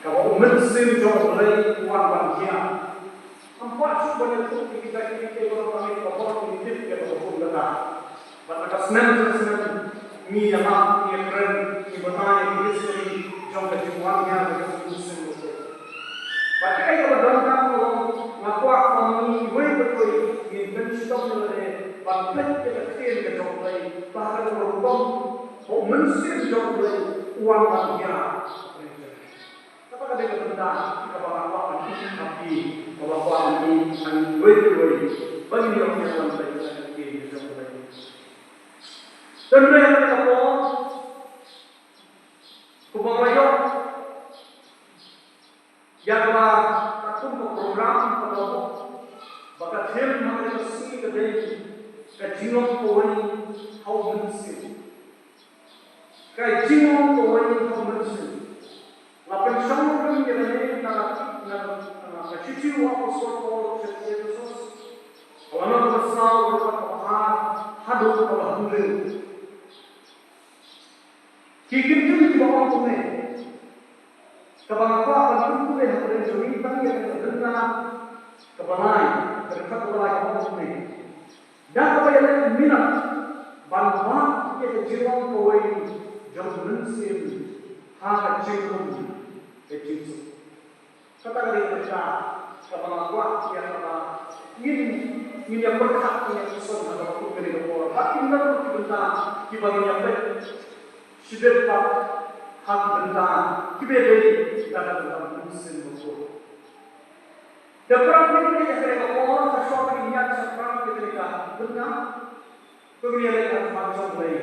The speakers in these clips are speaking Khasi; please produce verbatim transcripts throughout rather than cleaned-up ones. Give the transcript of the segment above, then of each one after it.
Kaba u Mynsiem jong U Blei u wan ban hiar. Ngam kwah shuh ban ïathuh ïa kita kiei kiei baroh, tang ïa kaba ngi tip ïa kaba kum kata. Bad na ka snem sha ka snem ngi ïalap, ngi ïakren, ngi batai ïa ki history jong ka jingwan hiar ka jong u Mynsiem Bakhuid. Bad kaei kaba donkam ka long, nga kwah ba ngi iwei pa iwei ngin pynshitom ïa lade ban peit ïa ka ktien ka jong U Blei, ba ha kano ka rukom ba u Mynsiem jong U Blei u wan ban hiar. Kata ka dei ka bynta kaba nga kwah ban ïathuh ïa phi, kaba kwah ban ïathuh ïa phi, ba ngin ïoh ïa ka bynta ka ktien ka jong U Blei. Te hynrei ha kane ka por, kumba nga la ïoh ïa kaba katkum ka program kaba la buh, ba ka theme ha kane ka sngi ka dei ka jinglong kawei ha u Mynsiem. Ka jinglong kawei ha u Mynsiem. La pynshong rim ïa kane na, na, na ka shithi u Apostol Paul sha ki Ephesos, ka lynnong kaba saw, ka dkhot kaba ar haduh kaba hynriew. Ki kyntien kiba ong kumne, kaba nga kwah ban pynpule ha pdeng jong ngi, tang ïa kane ka bynta kaba lai, ka dkhot kaba lai kaba ong kumne. Da kaba ïaleh minot ban bat ïa ka jinglong kawei jong u Mynsiem ha ka jingum ka jingsuk. Kata ka dei ka bynta kaba nga kwah ïa kaba ngin, ngin ïa pyrkhat, ngin ïa pyrshang ha kaba kum kane ka por. Bad kin don ki bynta kiba ngin ïa peit shibit pat ha ki bynta kiba dei da ka bynta u Mynsiem Bakhuid. Te para bangeit, ha kane ka por, ha shuwa ba ngin ïaid shaphrang ïa kane ka bynta, to ngin ïa leit ha khmat jong U Blei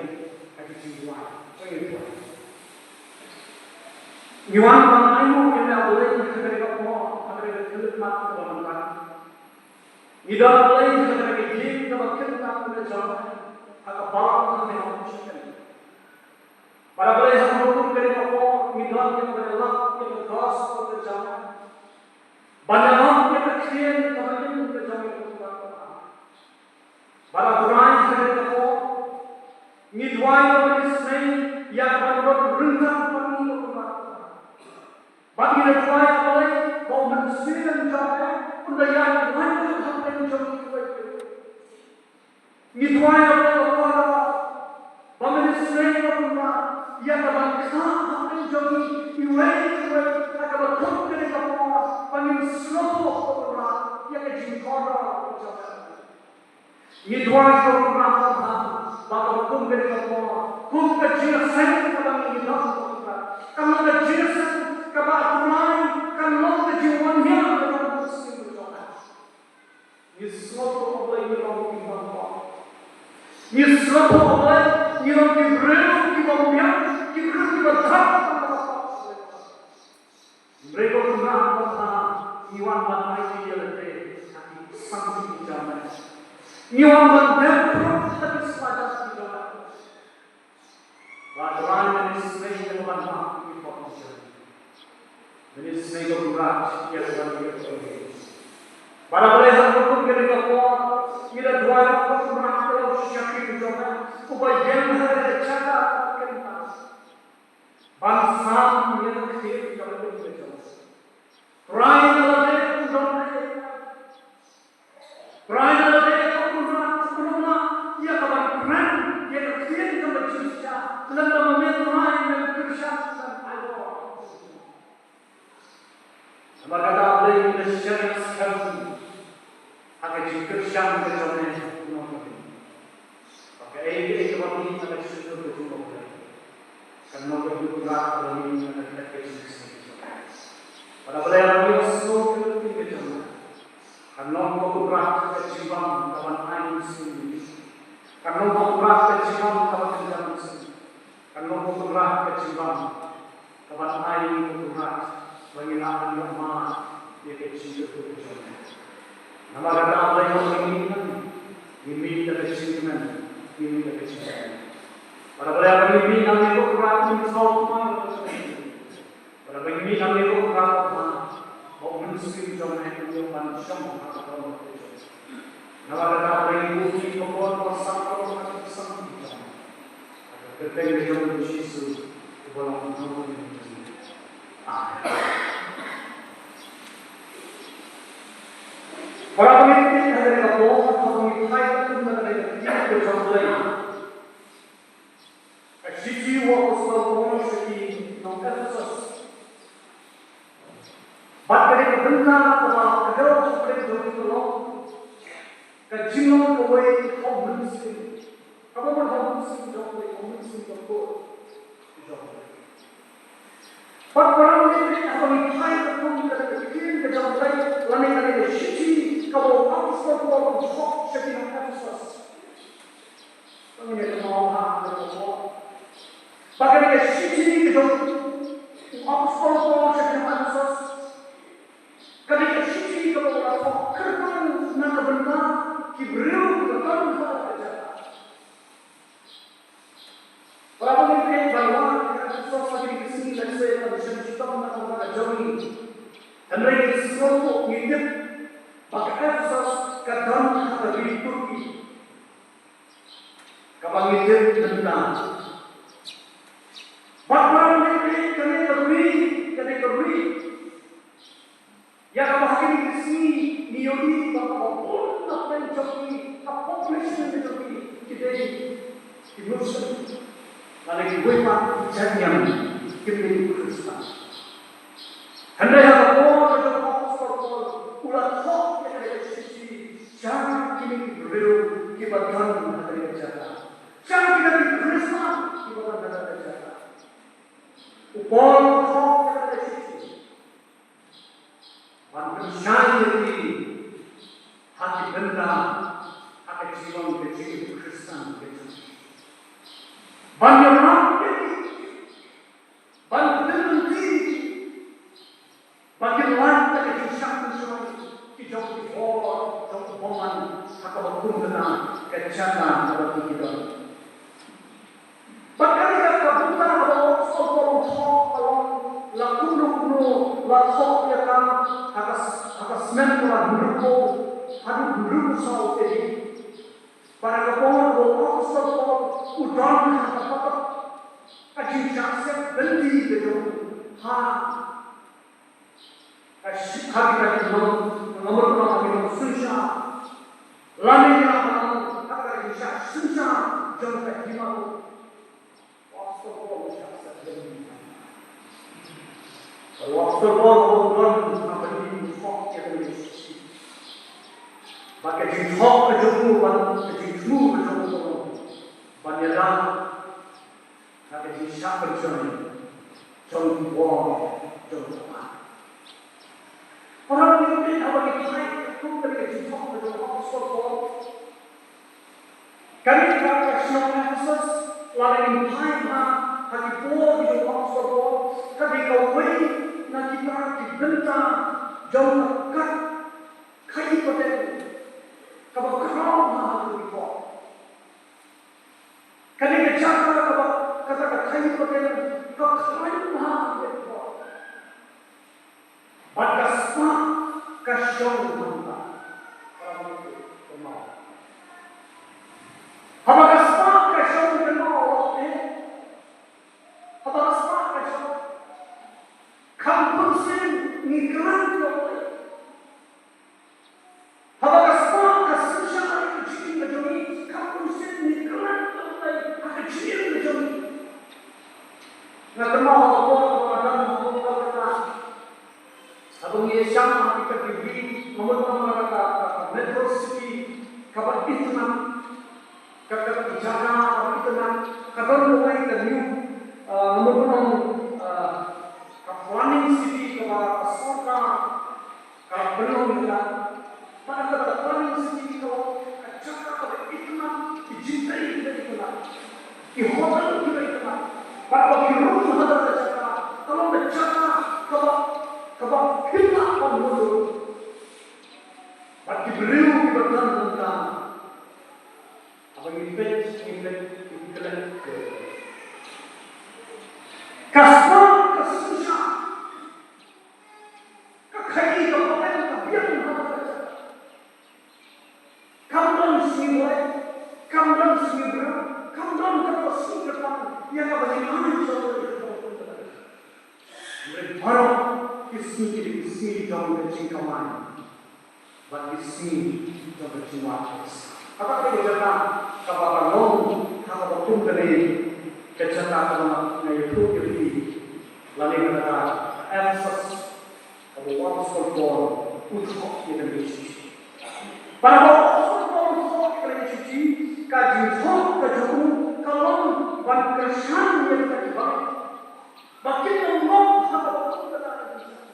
ha ki jingduwai. To ngin duwai. Ngi wan ban ainguh ïa me, A Blei, ha kane ka por, ha kane ka khyllipmat kaba mynta. Ngi don, A Blei, ha kane ka ïing kaba kyntang kaba jong me, ha ka balang kaba mynta. Bad A Blei, ha kaba kum kane ka por, ngi don ïa kaba ïalap ïa ka gospel ka jong me. Ban ïalap ïa ka ktien kaba im ka jong me, ko Trai. Bad A Trai, ha kane ka por ngi duwai, ko Trai, isynei ïa ka ban don ryngkat bad ngi, ko Trai. Bad ngi duwai, A Blei, ba u Mynsiem jong me un da ïaid lyngngoh hapdeng jong ngi, ko Trai. Ngi duwai, A Blei, ba, ba men isynei, ko Trai, ïa ka ban ktah hapdeng jong ngi iwei pa iwei ha kaba kum kane ka por, ba ngin sngewthuh, ko Trai, ïa ka jingkordor ka jong me. Ngi duwai, ko Trai, ba, ba kaba kum kane ka por, kum ka jingïaseng kaba ngi don, ko Trai, kan long ka jingïaseng kaba, ko Trai, kan long ka jingwan hiar ka jong u Mynsiem jong me. Ngi sngewthuh, A Blei, ngi long ki nongkor. Ngi sngewthuh, A Blei, ngi long ki briew kiba biang, ki briew kiba thang. Hynrei, ko Trai, ngi wan ban aiti ïa lade ha ki samrkhie ki jong me. Ngi wan ban dep pyrkhat ha ki sla jong me. Bad Trai, men isynei ïa ka ban map ïa ki pop ki jong ngi. Men isynei, ko Trai, ïa ka ban ïa ka. Bad A Blei, ha kaba kum kane ka por, ngi la duwai, ko Trai, ïa u shakri jong me, uba ïeng ha ka jaka kaba kyntang ban sam ïa ka ktien kaba kyntang jong me. Trai, ïa lade un don Trai, ïa lade, ko Trai, un ym lah ïa ka ban kren ïa ka ktien kaba jylliew, lada ma me Trai mem kyrshan, lada ai bor. Namar kata, A Blei, ngi la shaniah skhem ha ka jingkyrshan ka jong me, ko Trai. Ba kaei kaei kaba mih na ka jingkyrkhu ka jong U Blei, kan long ka buntlat kaba mih na ka, na ka jingkyrkhu. Bad A Blei, ngi ïohsngew ïa ka ktien ka jong me, kan long, ko Trai, ka jingbam kaban ai mynsiem. Kan long, ko Trai, ka jingbam kaban kynjat mynsiem. Kan long, ko Trai, ka jingbam kaban ai, ko Trai, ba ngin lah ban ïoh mad ïa ka jingkyrkhu ka jong me. Namar kata, A Blei, haba ngi mih nangne, ngi mih da ka jingkmen, ngi mih da ka jingkmen. Bad A Blei, haba ngi mih nangne, ko Trai, ngin thaw thymmai ïa ka jingkmen. Bad haba ngi mih nangne, ko Trai, ba u Mynsiem jong me un ïoh ban shong ha ka throne. Namar kata, A Blei, ngi buh ïa kane ka por ba sngewbha ha ka kyrteng ka jong U Jisu uba long U Nongpynim jong ngi. Amen. Para bangeit, ha kane ka por, ha kaba ngi phai katkum na kane ka ktien ka jong U Blei, ka shithi u Apostol Paul sha ki nong Ephesus. Bad kane ka bynta kaba kdew sha pdeng jong ngi ka long ka jinglong kawei ka mynsiem, kaba mon ha u Mynsiem jong U Blei, ka mynsiem bakhuid jong U Blei. Bad para bangeit, haba ngi phai katkum kane ka ktien ka jong U Blei lane kane ka shithi kaba u Apostol Paul u thoh sha ki nong Ephesus. Ba ngin ïa kynmaw ha kane ka por ba kane ka shithi ka jong u Apostol Paul sha ki nong Ephesus, kane ka shithi kaba u la thoh kyrpang na ka bynta ki briew kiba don ha kata ka jaka. Para bangeit, ban wad ïa ka Ephesus ha kine ki sngi lehse kan shem shitom na ka bynta ka jong ngi. Hynrei ngi sngewthuh, ngi tip ba ka Ephesus ka don ha ka ri Turkey, kaba ngi tip mynta. Bad para bangeit, kane ka ri, kane ka ri ïa kaba ha kine ki sngi ngi ïohi ba ka bun na pdeng jong ki, ka population ka jong ki, ki dei ki Muslim lane kiwei pat ki jait niam, kim dei ki Khristan. Hynrei ha ka por ka jong u Apostol Paul u la thoh ïa kane ka shithi sha kine ki briew kiba don ha kane ka jaka, sha kine ki Khristan kiba don ha kane ka jaka. U Paul u thoh ïa kane ka shithi ban pynshai ïa ki ha ki bynta ha ka jinglong ka jingim Khristan ka jong ki, ban ïarap ïa ki, ban pynlynti ïa ki ba kin lait na ka jingshah pynshoi ki jong ki bor jong u bymman ha kaba kum kata ka jaka kaba ki don. Bad kane ka bynta kaba u Apostol Paul u thoh ka long, la kumno kumno la thoh ïa ka ha ka, ha ka snem kaba hynriewphew haduh hynriewphew saw A D. Bad ha ka por kaba u Apostol Paul u don ha ka pateng ka jingshah sep lynti ka jong u ha ka shi-, ha kita ki nong, nga mut ban ong ha ki nongsynshar. Lane nga mut ban ong ha ka jingshah synshar jong ka hima ruh. U Apostol Paul u shah sep lynti. U Apostol Paul u don ha ka jingthoh ïa ka jingshah. Bad ka jingthoh ka jong u, bad ka jingthmu ka jong u, ban ïada na ka jingshah pynshoi jong ki bor jong u Kpa. Para bangeit, haba ngi phai katkum kane ka jingthoh ka jong u Apostol Paul, kane ka, ka shnong Ephesus, lada ngin phai ha, ha ki por ki jong u Apostol Paul, ka dei kawei na kita ki bynta jong ka, ka khaii pateng kaba khraw ha, ha ki por. Kane ka jaka kaba, kata ka khaii pateng ka khlaiñ bha ha ka por. Bad ka spah ka shong hangta. Haba ka spah ka shong hangta, eh? Haba ka spah ka shong, kam pynshai ngi khlaiñ ïa U Blei. Haba ka spah ka synshar ïa ka jingim ka jong ngi, kam pynshai ngi khlaiñ ïa U Blei ha ka jingim ka jong ngi. Nga kynmaw ha ka por ba nga dang ha Kolkata, haba ngi ïashah ha kita ki ri, nga mut ban ong ka, ka, ka metro city kaba itynnat, ka, ka, ka jaka kaba itynnat, ka don kawei ka new, ah, nga mut ban ong, ah, ka planning city kaba ka sorkar ka pynlong ïa ka. Bad kata ka planning city ka long ka jaka kaba itynnat, ki jingtei kiba itynnat, ki hotel kiba itynnat. Bad ba ki rung ha kata ka jaka ka long ka jaka kaba, kaba pynlah ban mudui. Bad ki briew kiba don hangta, haba ngi peit, ngi peit, ngi klet. Ka spah ka synshar, ka khaii ka pateng ka biang ha kata ka jaka. Kam don sngi Blei, kam don sngi briew, kam don kata ka sngi kyrpang ïa kaba ngi ai sha U Blei. Hynrei baroh ki sngi ki dei ki sngi jong ka jingkamai. Bad ki sngi jong ka jingwan. Kata ka dei ka jaka kaba ka long ha kaba kum kane ka jaka kaba nga ïathuh ïa phi lane kata ka Ephesus, kaba u apostol Paul u thoh ïa kane ka shithi. Bad haba u apostol Paul u thoh ïa kane ka shithi, ka jingthoh ka jong u ka long ban kyrshan ïa kita kiba ngeit ba kin ym ngop ha kaba kum kata ka jingthoh.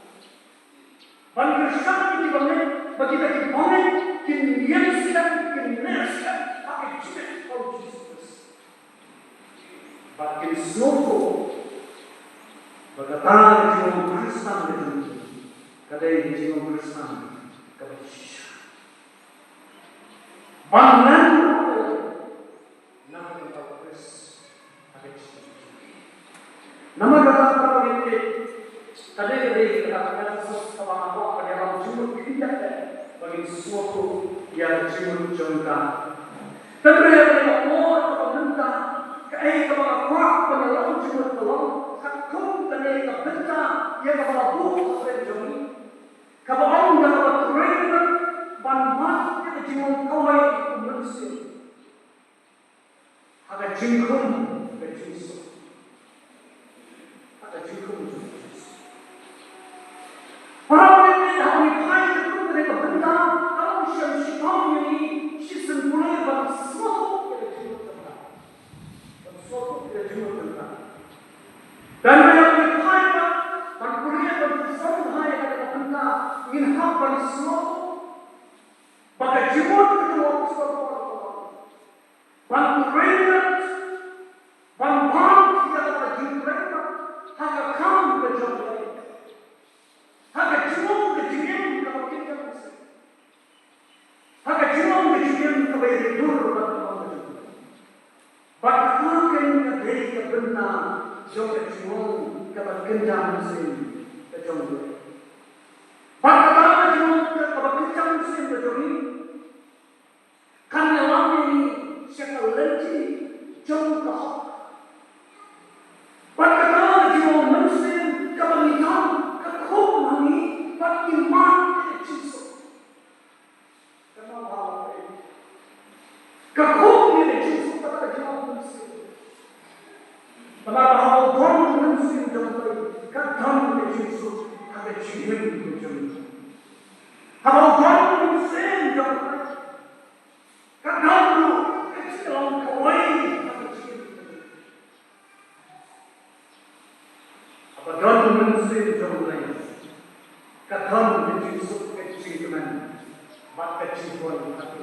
Ban kyrshan ïa kiba ngeit ba kita kiba ngeit kin ïeng skhem, kin neh skhem ha ka jingngeit ha u Jisu Khrist. Bad kin sngewthuh ba kata ka jinglong Khristan ka jong ngi ka dei ka jinglong Khristan kaba shisha. Ban len Namar kata ka Khrist, ha ka jingim. Namar kata ka Khrist, ka dei ka dei ka dei ka Ephesus kaba nga kwah ban ïalam jingmut khyndiat ba ngin sngewthuh ïa ka jingmut jong ka. Hynrei ha kane ka por kaba mynta, kaei kaba nga kwah ban ïalam jingmut ka long katkum kane ka bynta ïa kaba la buh ha ka jong ngi. Kaba ong da kaba trei ban mad ïa ka jinglong kawei u mynsiem. Ha ka jingkhum ka jingsuk. Ha ka jingkhum ka jingsuk. Para bangeit, haba ngi phai katkum kane ka bynta, ka long shisha shitom ïa ngi shisien pule ban sngewthuh ïa ka jingmut ka bynta. Ban sngewthuh ïa ka jingmut ka bynta. Tang ba haba ngi phai ban, ban pule ban pule ïa kane ka bynta, ngin hap ban sngewthuh ba ka jingmut ka jong u apostol Paul ka long ban trei, ban ban ïa ka jingtrei ha ka kam ka jong ka, ha ka jinglong ka jingim kaba kynja mynsiem, ha ka jinglong ka jingim kaba ïadur bad ka kam ka jong ka. Bad kata ka dei ka bynta jong ka jinglong kaba kynja mynsiem ka jong ka. Bad kata ka jinglong kaba kynja mynsiem ka jong ngi kan ïalam ïa ngi sha ka lynti jong ka hok. Bad kata ka jinglong mynsiem kaba ngi don ka khum ha ngi bad ngi mad ïa ka jingsuk. Ka nang ba ka khum ïa ka jingsuk kata ka jinglong mynsiem. Namar ba haba u don u mynsiem jong u, ka don ka jingsuk ha ka jingim ka jong u. Haba u don u mynsiem jong u, ka don ruh ka jinglong kawei ha ka jingim. Haba don u mynsiem jong u, ka don ka jingsuk, ka jingkmen bad ka jingkhuslai ha ka.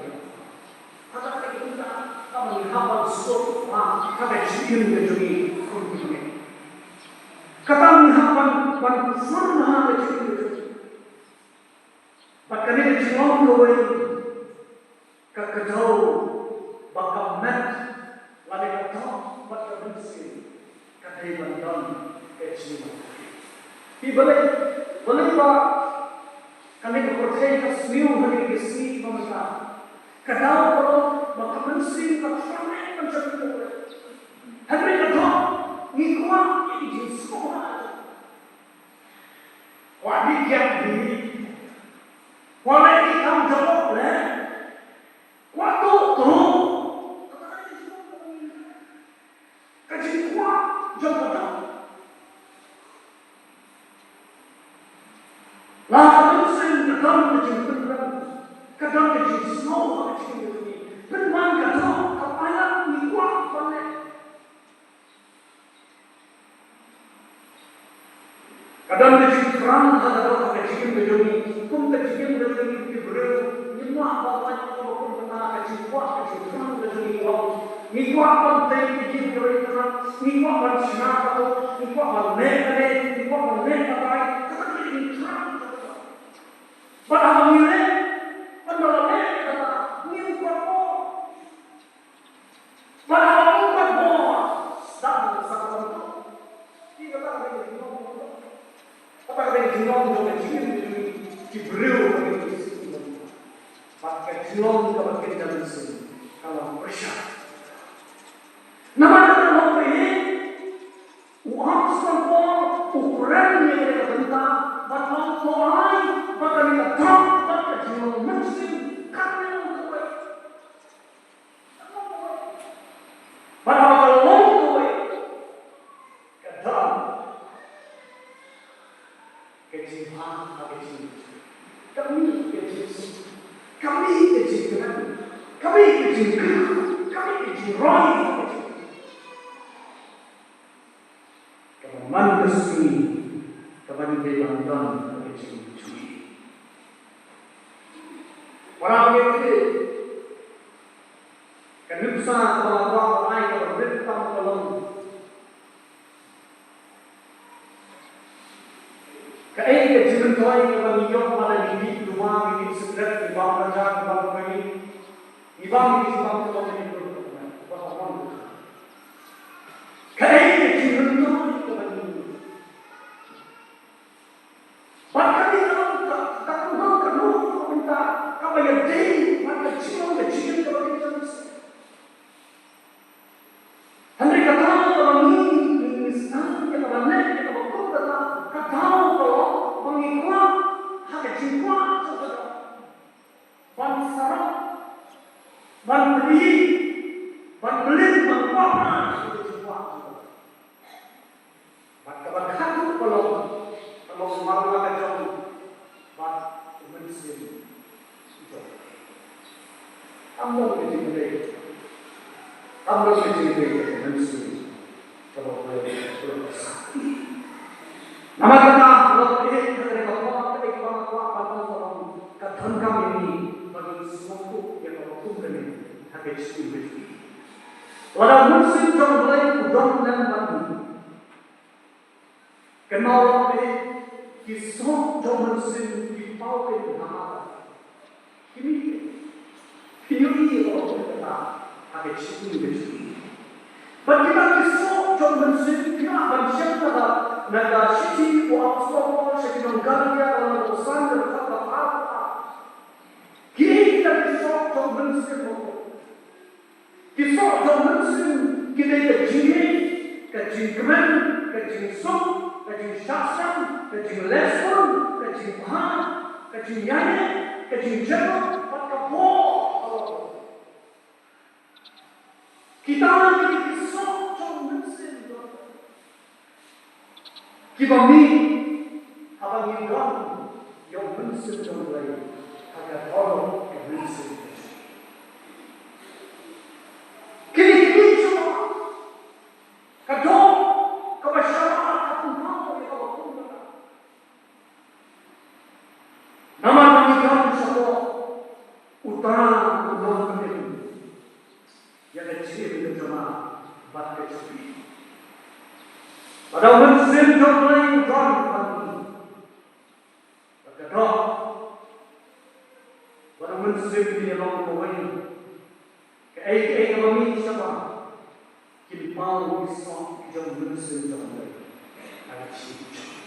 Kata ka dei ka bynta kaba ngi hap ban sngewthuh ha ka jingim ka jong ngi kum ki bangeit. Kata ngi hap ban, ban pynshong ha ka jingim ka jong ngi. Bad kane ka jinglong kawei ka kdew ba ka met lane ka doh bad ka mynsiem ka dei ban don ka jingmut. Phi balei, balei ba kane ka pyrthei ka sniew ha kine ki sngi ba mynta? Ka daw ka long ba ka mynsiem ka thrang ban jam ïa ka. Hynrei ka doh ngi kwah ïa ki jingsngewbha. Kwah dih kiad dih. Kwah leh ki kam jong u leh. Kwah tuh tuh. Ka jingkwah jong ka doh. La ka mynsiem ka don ka jingpynban, ka don ka jingsngew ha ka jingim ka jong ngi. Pynban ka doh ka palat ngi kwah ban leh. Ka don ka jingthrang ha ka doh ha ka jingim ka jong ngi. Kum ka jingim ka jong ngi ki briew, ngim lah ban lait kumba kum kata ka jingkwah ka jingthrang ka jong ngi. Ngi kwah ban tei ïa ka jingim ka jong ngi, ngi kwah ban shna kato, ngi kwah ban leh kane, ngi kwah ban leh katai. Kata ka jingthrang ka jong ngi. Bad haba ngi leh, ban da la leh kata, ngim kwah bor. Bad haba ym pat bor, sdang sa ka bynta. Te kata ka dei ka jinglong. Kata ka dei ka jinglong jong ka jingim jong ki briew, ki briew. Bad ka jinglong kaba kynja mynsiem ka long pyrshah. Namar kata ka long pyrshah. U apostol Paul u kren ïa kane ka bynta bad u ong, to ai ba kane ka doh bad ka jinglong Ka jingbha, ka jing, ka mih ka jingsuk, ka mih ka jingkmen, ka mih ka jingkyrkhu, ka mih ka jingroi. Kaba man ka sngi kaba ngi dei ban don ha ka jingim jong ngi. Para bangeit, ka nuksa kaba nga kwah ban ai kaba rit tam ka long kaei ka jingmyntoi kaba ngi ïoh lada ngi dih duwa, ngi dih sikret, ngi bam raja, ngi bam kali, ngi bam ngi dih bam kali, ngi bam kali. Kaei ka jingmyntoi kaba ngi ïoh? Bad kane ka long ka, ka, ka long ka lum ka bynta kaba ïadei bad ka jinglong ka jingim kaba ngi ïoh. Hynrei ka daw kaba ngi, ngi sdang ïa kaba leh ïa kaba kum kata, ka daw ka long ba ngi kwah ha ka jingkwah jong ka daw ban sarap, ban plie, ban plie, ban kwah ha ka jingkwah jong ka daw. Bad kaba khatduh ka long, ka long marla ka jong bad u mynsiem jong. Kam don ka jingïadei, kam don ka jingïadei ka mynsiem kaba u Blei u la sah. Namar kata, lok eh, ka dei ka por, ka dei kaba nga kwah ban ong ka long ka donkam ïa ngi ba ngin sngewthuh ïa kaba kum kane ha ka jingim ka jong ngi. Lada u mynsiem jong u Blei u don lem bad ngi, kynmaw lok eh, ki soh jong u mynsiem ki paw kein ha madan. Ki mih kein. Phin ïohi ïa kaba kum kata ha ka jingim ka jong ngi. Bad kita ki soh jong u mynsiem ki lah ban shem na ka, na ka shithi u apostol Paul sha ki nong Galatia, ka lynnong ba san, ka dkhot ba ar. Kiei kita ki soh jong u mynsiem? Ki soh jong u mynsiem ki dei ka jingïeit, ka jingkmen, ka jingsuk, ka jingshah seng, ka jingleh sun, ka jingbha, ka jingïaineh, ka jingjngoh, bad ka bor. Kita ki dei ki soh jong u mynsiem. Kiba mih haba ngi don ïa u Mynsiem jong U Blei ha ka dohnud ka mynsiem. Kine ki mih sha ka doh kaba sha ka pynpaw ïa kaba kum kata. Namar ba ngi don shapoh uta u nongpynim ïa ka jingim ka jong nga bad ka jong phi. Lada u Mynsiem jong U Blei u don bad ngi, bad ka doh bad u Mynsiem kin ïalong kawei. Kaei kaei kaba mih shabar kin paw ki soh ki jong u Mynsiem jong U Blei ha ka jingim jong ngi.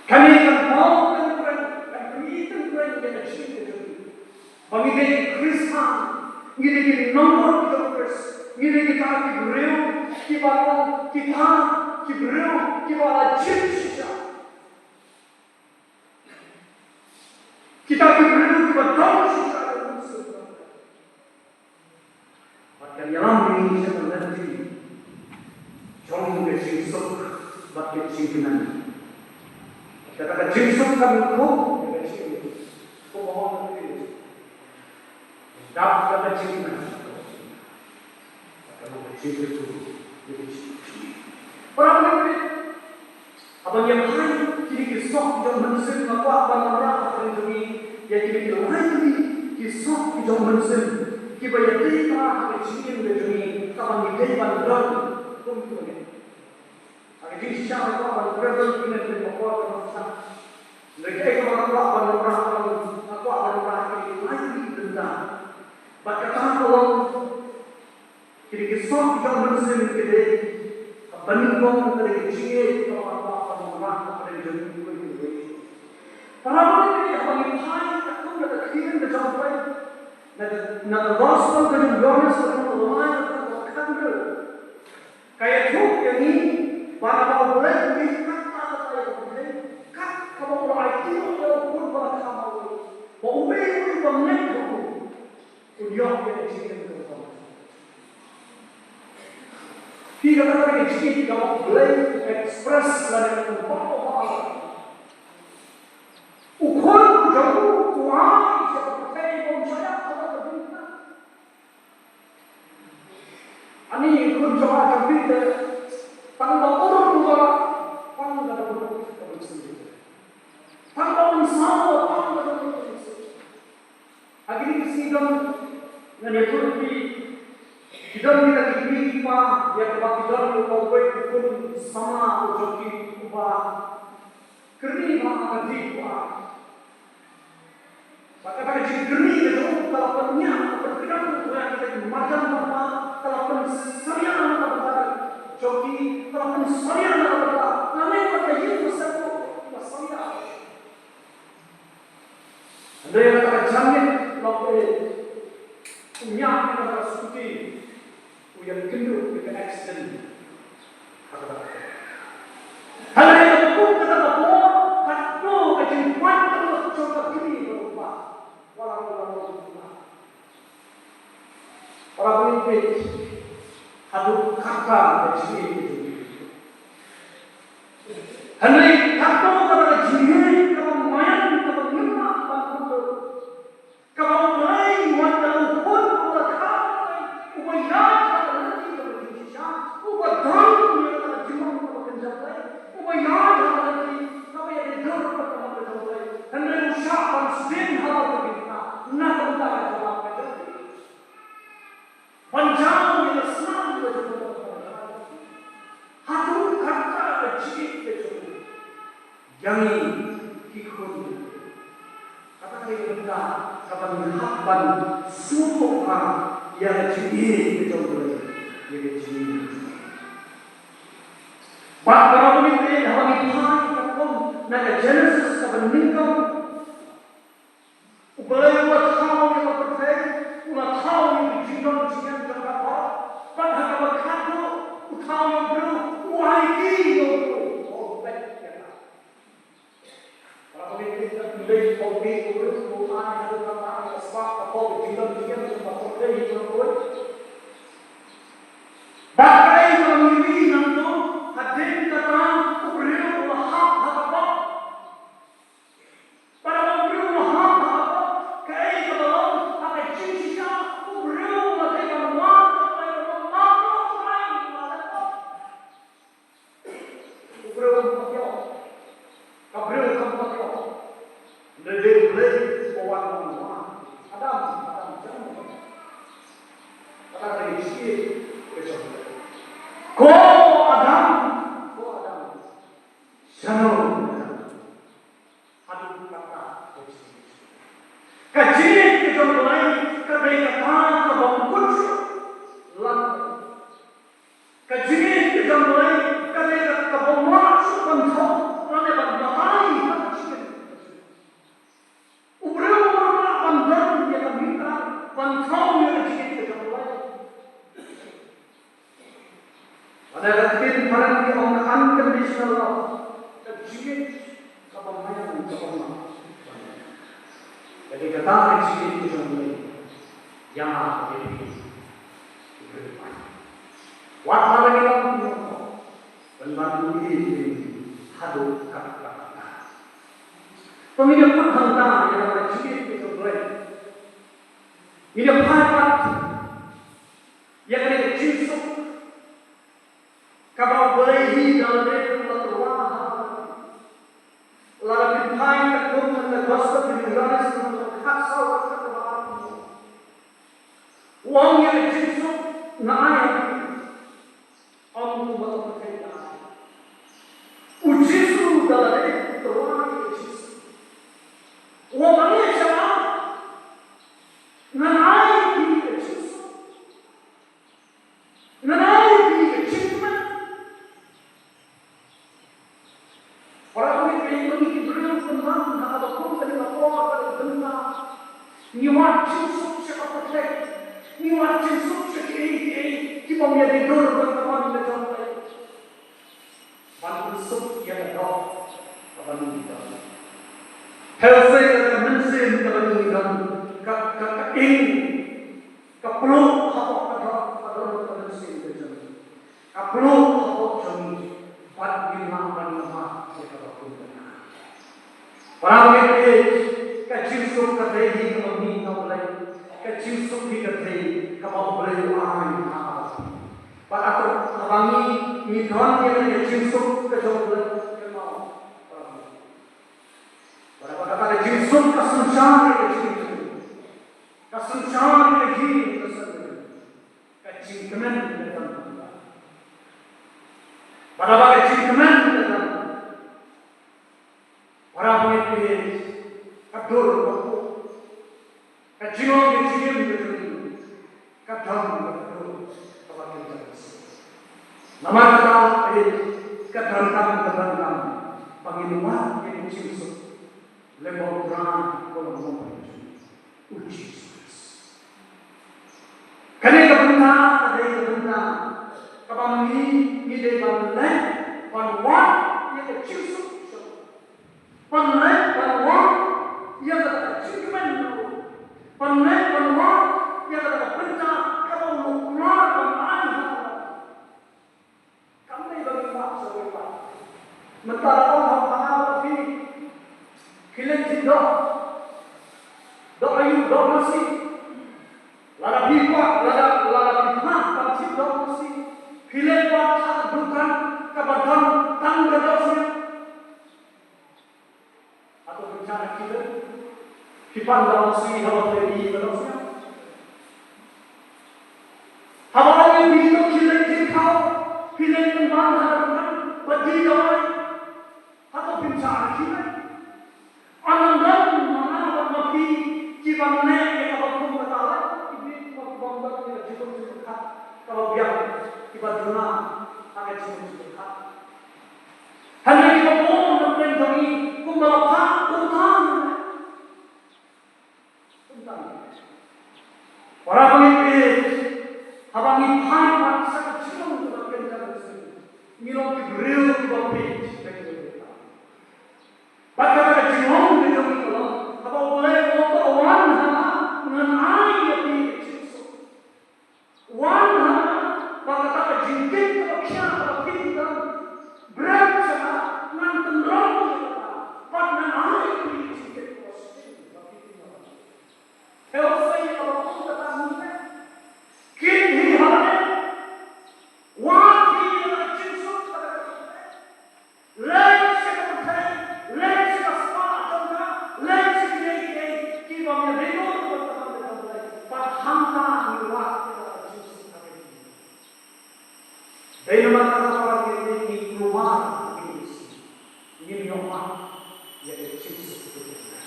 Kane kan paw, kan kren, kan pyni, kan kren ïa ka jingim ka jong ngi. Ba ngi dei ki Khristan, ngi dei ki nongbud jong U Khrist, ngi dei kita ki briew kiba long kita ki briew kiba la jied shisha. Kita ki briew kiba don shisha ïa u Mynsiem. Bad kan ïalam ïa ngi sha ka lynti jong ka jingsuk bad ka jingkmen. Kata ka jingsuk kan khup ïa ka jingkmen. Khup ba ong ka jingkmen. Dap ka jingkmen. Kata ka jingkmen. Para bangeit, haba ngi ïa phai kine ki soh ki jong u Mynsiem, nga kwah ban wanrah hapdeng jong ngi ïa kine ki lai tylli ki soh ki jong u Mynsiem kiba ïadei bha ha ka jingim ka jong ngi kaba ngi dei ban don kum ki bangeit. Ha ka jingshisha nga kwah ban kren ïa kine ki por ka nongsa. Hynrei kaei kaba nga kwah ban wanrah, nga kwah ban wanrah kine ki lai tylli ki bynta. Bad kata ka long Kine ki soh ki jong u Mynsiem ki dei, ka banyngkong ka dei ka jingïeit kaba nga kwah ban wanrah hapdeng jong ngi kiwei kiwei. Para bangeit, haba ngi phai katkum ka ktien ka jong U Blei, na ka, na ka gospel ka jong u Ïoannis ka lynnong ba lai ka dkhot ba khathynriew. Ka ïathuh ïa ngi ba naba U Blei u ïeit kat kata ka ïa U Blei, kat kaba u la aiti ïa u khun ba la kham ha u, ba uwei uwei uba ngeit ha u. Un ïoh ïa ka jingim kaba bymjukut. Phi, kata ka dei ka jingim kaba U Blei u express lane u pynpaw ha u. Ki don kita ki kmie ki kpa, ïa kaba ki don uwei u khun samla u jong ki uba kyrni bha ha ka dih u ar. Bad kata ka jingkyrni ka jong u ka la pynïap, ka pynpdiang ïa kita ki marjan marpa, ka la pynsalia na ka bynta jong ki, ka la pynsalia na ka bynta. Lane kata ka ïing ka sep ruh ka salia. Hynrei kata ka janmiet, long eh, u ñiah ïa kata ka scooty, u ïakynduh ïa ka accident. Kata ka, hynrei kum kata ka por, katno ka jingpait ka long jong ka kmie bad u kpa. Wat la u kpa. Para bangeit, haduh katta ka jingïeit ka jong u. Hynrei katno kata ka jingïeit kaba maïan kaba ngim lah ban kynduh. Kaba U Blei u wan da u khun uba la kha, uba ïaid ha ka lynti kaba jingshisha, uba don ïa ka jinglong kaba kynja Blei, uba ïaid ha ka lynti kaba ïadei dur bad ka mon ka jong U Blei. Hynrei u shah ban sdien halor ka bynta, na ka bynta ka jong U Blei. Ban jaw ïa ka snam ka jong U Blei. Haduh katta ka jingïeit ka jong u. Ïa ngi ki khun. Kata ka dei ka bynta kaba ngi hap ban sngewthuh bha ïa ka jingïeit ka jong U Blei ïa ka jingim. Bad para bangeit, haba ngi phai katkum na ka Genesis kaba nyngkong, U Blei u la thaw ïa ka pyrthei, u la thaw ïa ki jingdon jingem jong ka por. Bad ha kaba khatduh u thaw ïa u briew, u ai ki ïa u briew. U peit ïa ka. Para bangeit, ka pynleit u peit u briew, u ai haduh katta ka spah ka pop, ki jingdon jingem jong ka pyrthei, ki jingdon. Bad kaei kaba ngi ïohi nangto, hadien kata u briew u la hap ha ka pop. Bad haba u briew u la hap ha ka pop, kaei kaba long ha ka jingshisha, u briew u la dei ban wan, u la dei ban wan, u la dei ban wan. U briew um pat ïoh. Ka briew kam pat ïoh. Hynrei dei U Blei uba wan ban wan. Adam, Adam, jangan. Kata ka dei ka jingïeit ka jong U Blei. Ko Adam, ko Adam. Shano Adam. Haduh katta ka jingïeit. Ka jingïeit ka jong U Blei ka dei kata kabym kut shuh. Lane ka jingïeit ka jong U Blei ka dei kata kabym lah shuh ban thoh lane ban batai ha ka jingïeit. U briew u lah ban don ïa ka mita ban thoh ïa ka jingïeit ka jong U Blei. Lada ka ktien phareng ki ong ka unconditional love, ka jingïeit kaba maïan kaba mah. Ka dei kata ka jingïeit ka jong U Blei ïa ngi ki briew. Wat la ngi long kumno, pynban U Blei haduh katta katta. To ngin ïa put hangta ïa ka jingïeit ka jong U Blei. Ngin ïa phai pat ïa kane ka jingsuk kaba U Blei hi da lade u la tyrwa ha. Lada phi phai katkum ka Gospel u Ïoannis lynnong kaba khatsaw, dkhot kaba arphew. U ong ïa ka jingsuk, nga ai ha phi. Ym kumba to pyrthei ban ai. U Jisu da lade u tyrwa ïa ka jingsuk. U ong, ngan ai sha phi, ngan ai ïa phi ka jingsuk. Ngan ai ïa phi ka jingkmen. Para bangeit, ngi ki briew pynban ha kaba kum kane ka por, kane ka bynta, ngi wad jingsuk sha ka pyrthei. Ngi wad jingsuk sha kiei kiei kibym ïadei dur bad ka mon ka jong U Blei. Ban pynsuk ïa ka doh kaba ngi don. Hynrei ka mynsiem kaba ngi don, ka, ka, ka ing, ka pluh hapoh ka doh, ka doh ka mynsiem ka jong ngi. Ka pluh hapoh jong ngi, bad ngim lah ban ïoh ïa kaba kum kane. Para bangeit, ka jingsuk ka dei hi kaba mih na U Blei, ka jingsuk hi ka dei kaba U Blei u ai ha ngi. Bad ato haba ngi, ngi don ïa ka jingsuk ka jong U Blei, kynmaw, para bangeit. Bad haba kata ka jingsuk ka synshar ïa ka jingim, ka synshar ïa ka jingim, ka synshar ïa ka jingim. Ka jingim. Para bangeit, ka dur ka puk, ka jinglong ka jingim ka jong ngi ka don ka dur kaba kynja. Namar kata, ka donkam, ka donkam ba ngin wad ïa ka jingsuk lem bad U Trai uba long Nongpynim jong ngi, U Jisu Khrist. Kane ka bynta ka dei ka bynta kaba ngi, ngi dei ban leh, ban wad ïa ka jingsuk, ban leh ban wad ïa ka jingkmen, ban leh ban wad ïa ka bynta kaba u kular ban ai ha. Kam dei ba ngi wad shuh shuh. Mynta la ong ha nga bad phi, phi leit jingdoh, doh aïu, doh masi. Lada phi kwah, lada, lada phi kwah ban jingdoh masi, phi leit pat ha ka dukan kaba don tang ka dohsniang. Hato phin shah khie leit? Phi pan da masi haba phi leit ïa ka dohsniang. Haba ong ïa phi to khie leit jingkhaw, phi leit pynban ha ka dukan ba die dawai. Hato phin shah khie leit? Ynda don ma nga bad ma phi kiba neh ïa kaba kum kata la, ki briew kiba, kiba ym don ïa ka jingmut jingpyrkhat kaba biang, kiba duna ha ka jingmut jingpyrkhat. Hynrei kiba bun na pdeng jong ngi kumba la phah kumta. Kumta. Para bangeit, haba ngi phai pat sha ka jinglong kaba kynja ka sngi, ngi long ki briew kiba peit. Bad kata ka jinglong ka jong ngi ka long, haba U Blei u ong to wan ha nga, ngan ai ïa phi ka jingsuk. Wan ha nga, ba kata ka jingkit kaba khia kaba phi don, bret sha nga, ngan pynrung ïa kata, bad ngan ai ïa phi ka jingkit kaba shisien ba phi don. Te u sei kaba kum kata ngi leh. Kit hi ha lade. Wad hi ha ka jingsuk kaba leh. Leit sha ka pyrthei, leit sha ka spah jong ka, leit sha kiei kiei kiba ïadei bad ka kam ka jong U Blei. Bad hangta ngi wad ïa ka jingsuk ka. Dei namar kata para bangeit, ngi kulmar, ngi ïohmad ïa ka jingsuk ka jong U Blei.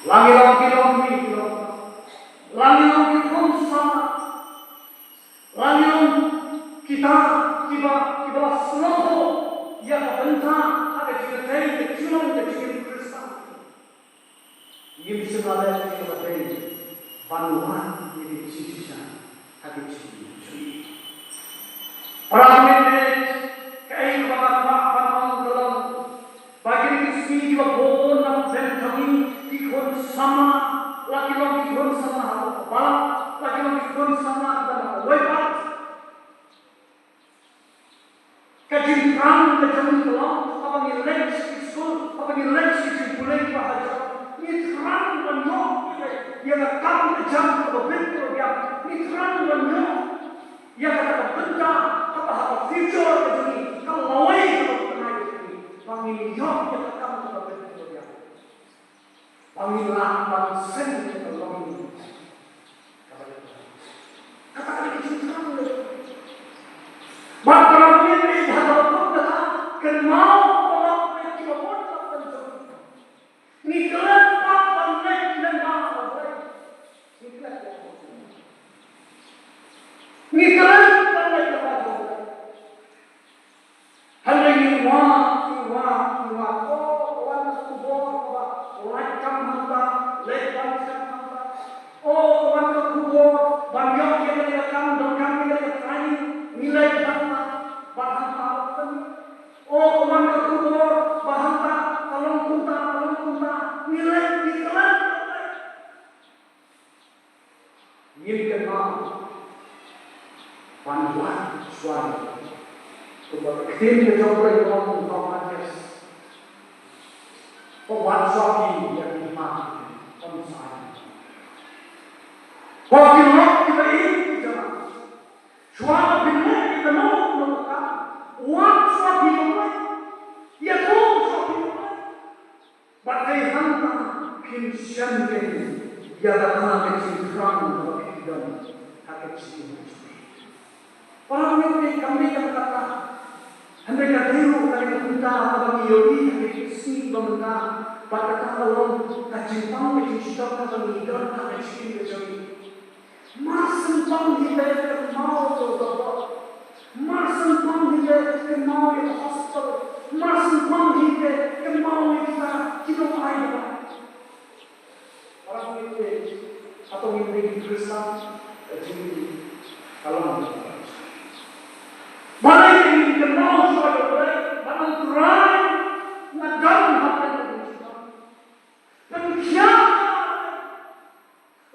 La ngi long ki longkmie ki longkpa, la ngi long ki khun samla, la ngi long kita kiba, kiba la sngewthuh ïa ka bynta ha ka jingïatei ka jinglong ka jingim Khristan. Ngim shym la leh ïa kaba dei ban wad ïa ka jingshisha ha ka jingim jong ngi. Para bangeit, kaei kaba nga kwah ban ong ka long ba kine ki sngi kiba bun na pdeng jong ngi, ki khun samla, la ki long ki khun samla ha ka balang, la ki long ki khun samla kiba na kawei pat. Ka jingthrang ka jong ngi ka long, haba ngi leit sha ki skul, haba ngi leit sha ki jingpule kiba hajan, ngi thrang ban ïoh ïa ka kam ka jam kaba bit kaba biang, ngi thrang ban ïoh ïa kata ka bynta kaba ha ka future ka jong ngi, ka lawei kaba bnai ka jong ngi, ba ngin ïoh ïa ka kam kaba bit kaba biang. Ba ngin lah ban seng ïa ka longïing kaba ïa. Kata ka dei ka jingthrang. Bad para bangeit, ha kaba kum kata, kynmaw ba la peit kiba bun la pynjop. Ngi klet pat ban leit lyngba U Blei. Ngi klet pat. Ngi klet ban leit lyngba U Blei. Hynrei ngi wad, ngi wad, ngi wad. O, ka wan ka khubor ba leit kam hangta, leit ban kam hangta. O, ka wan ka khubor ban ïoh ïa kane ka kam, donkam ïa kane ka training, ngi leit hangta, ban hangta. O, ka wan ka khubor ba hangta ka long kumta, ka long kumta, ngi leit, ngi leit. Ngim kynmaw ban wad shuwa. Kumba ka ktien ka jong U Blei ka ong ha u Mathaios, ba wad shuwa phi ïa ki hima, ym sa ai. Ba ki lok kiba ïeit ki jong nga, shuwa ba phin leh ïa kano kano ka kam, wad shuwa phi ïa U Blei, ïathuh shuwa phi ïa U Blei. Bad dei hangta phin shem kein ïa kata ka jingthrang kaba phi don ha ka jingim jong phi. Para bangeit, kam dei tang kata, hynrei ka dei ruh kane ka bynta kaba ngi ïohi Bad kata ka long ka jingpang ka jingshitom kaba ngi don ha ka jingim ka jong ngi. Mar shen pang hi te kynmaw ïa u doktor. Mar shen pang hi te kynmaw ïa ka hospital. Mar shen pang hi te kynmaw ïa kita ki nongai dawai. Para bangeit, hato ngim dei ki Khristan? Ka jingim ka long. Balei ngim kynmaw shuwa ïa U Blei? Ba U Trai, nga don hapdeng ka jingshitom. Pynkhia,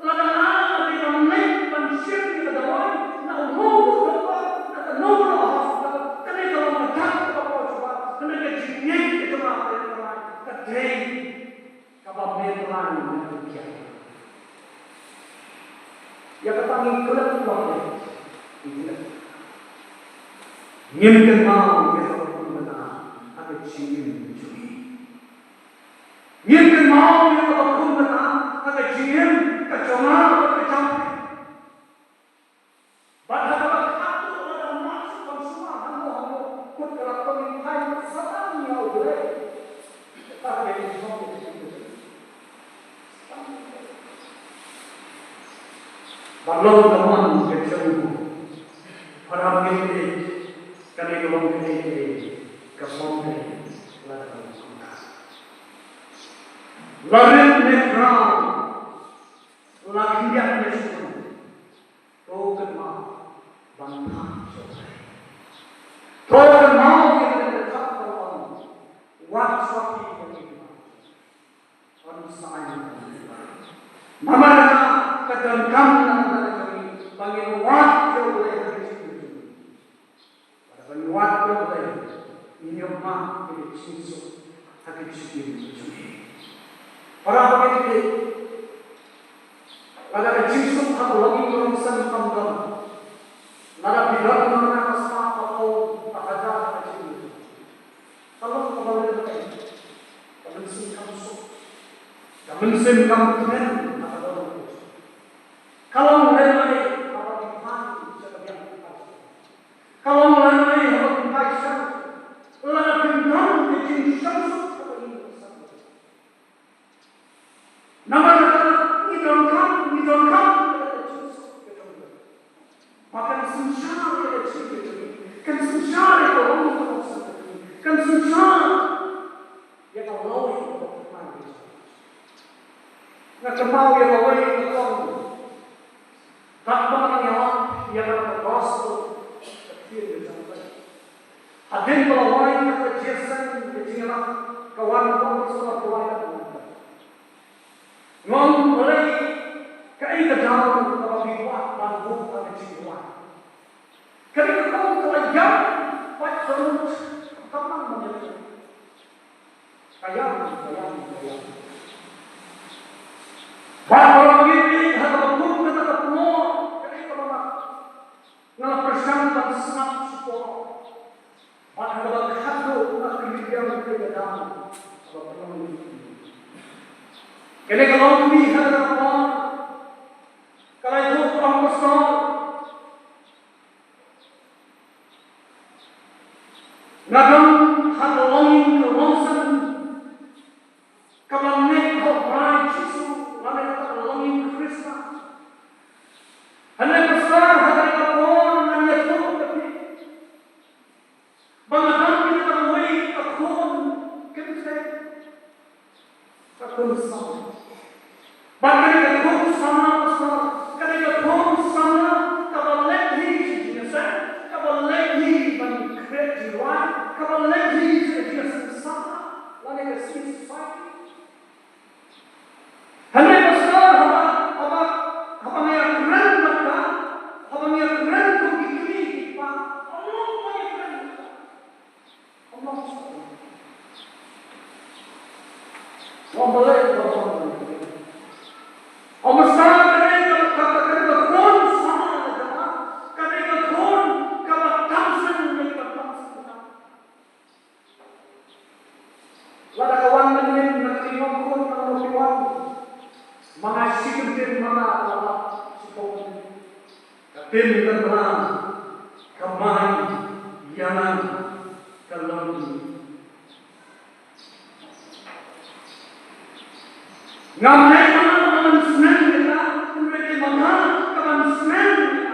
lada nga dei ban leit ban shim ïa ka dawai na uno uno u doktor, na kano kano ka hospital, kane ka long ka dak kaba poi shuwa, kane ka jingngeit ka jong nga ha U Trai ka dei kaba me Trai me pynkhia. Ïa kata ngi klet lok ne. Ngi klet. Ngim kynmaw ïa kaba pynbna ha ka jingim jong ngi. Ngim kynmaw ïa kaba pynbna ha ka jingim ka jong nga bad ka jong phi. Bad ha kaba khatduh lada ym lah shuh ban sumar hangno hangno, kut ka la tong ïa u Satan ïa U Blei. Kata ka dei ka jingmut. Ban long ka mon ka jong u. Para bangeit, kane ka long kaei kaei ka bym dei lada ka long kumta. La rit ne khraw, la khyndiat ne shibun. To kynmaw ban phah sha U Blei. To kynmaw ïa kane ka ktien ka ong, wat shuwa phi ban kynmaw. Yn sa ai. Namar ka donkam na ka jong ngi ba ngin wad ïa U Blei ha ka jingim jong ngi. Bad ban wad ïa U Blei, ngin ïoh mad ïa ka jingsuk ha ka jingim jong ngi. Para bangeit, lada ka jingsuk ha ka longïing longsan kam don, lada phi don na ka sma ka phew, ka hajar ka jingim, ka long kaba lehnoh. Ka mynsiem kam suk, ka mynsiem kam kmen ha ka dohnud. Ka long lehnoh haba phi phai sha ka biang. Ka long lehnoh haba phi phai sha, lada phim don ka jingsuk ha ka longïing longsan. Namar kata ngi donkam, ngi donkam ïa ka jingsuk ka jong U Blei. Ba kan synshar ïa ka jingim ka jong ngi, kan synshar ïa ka longïing longsan ka jong ngi, kan synshar ïa ka lawei kaba phi phai. Nga kynmaw ïa kawei ka kong. Katba ngan ïalap ïa ka gospel ka ktien ka jong U Blei. Hadien ba la wai ïa ka jingïaseng ka jingïalap, ka wan ka kong sngewbha ka wai ka kong. Nga ong, balei, kaei ka daw kaba phi kwah ban buh ha ka jingduwai? Kane ka kong ka la ïam, pat ka lut, ka mang ban ïam. Ka ïam, ka ïam, ka ïam. Bad ka la ïam, ha kaba kum kata ka por, kane kaba nga, nga la pyrshang ban sngap shipor. Bad ha kaba khatduh nga kylli biang ïa ka dang kaba pynlong ïa ki. Kane ka longkmie ha kata ka por ka la ïathuh, ka ong, Pastor, nga don ha ka longïing ka longsan kaba ngeit ha U Trai Jisu, lane kata ka longïing Khristan. Hynrei Pastor, ha kane ka por ngan ïathuh ïa phi ba nga don kawei ka khun kynthei, ka khun samla. Bad kane ka khun samla, Pastor, kane ka khun samla kaba leit hi sha jingïaseng, kaba leit hi ban khreh jingrwai, kaba leit hi sha ka jingïaseng samla lane ka Civil Society. Hynrei Pastor, haba, haba, haba nga ïakren bad ka, haba nga ïakren kum ki kmie ki kpa, ym long ba nga ïakren bad ka. Ym long shuh. Ym balei ba ym long. Ym Pastor, kane ka, ka, ka, kane ka khun samla ka jong nga, kane ka khun kaba tam seng ne kaba tam seng. Lada ka wan mynnin na ka liang khun, nangno phi wan? Ma nga shi kyntien ma nga la lap shiphew mynnin. Ka tim tynrah, ka mai ïa nga, ka longkmie. Ngam dei ma nga ka ban smen ïa ka, hynrei dei ma nga ka ban smen ïa ka,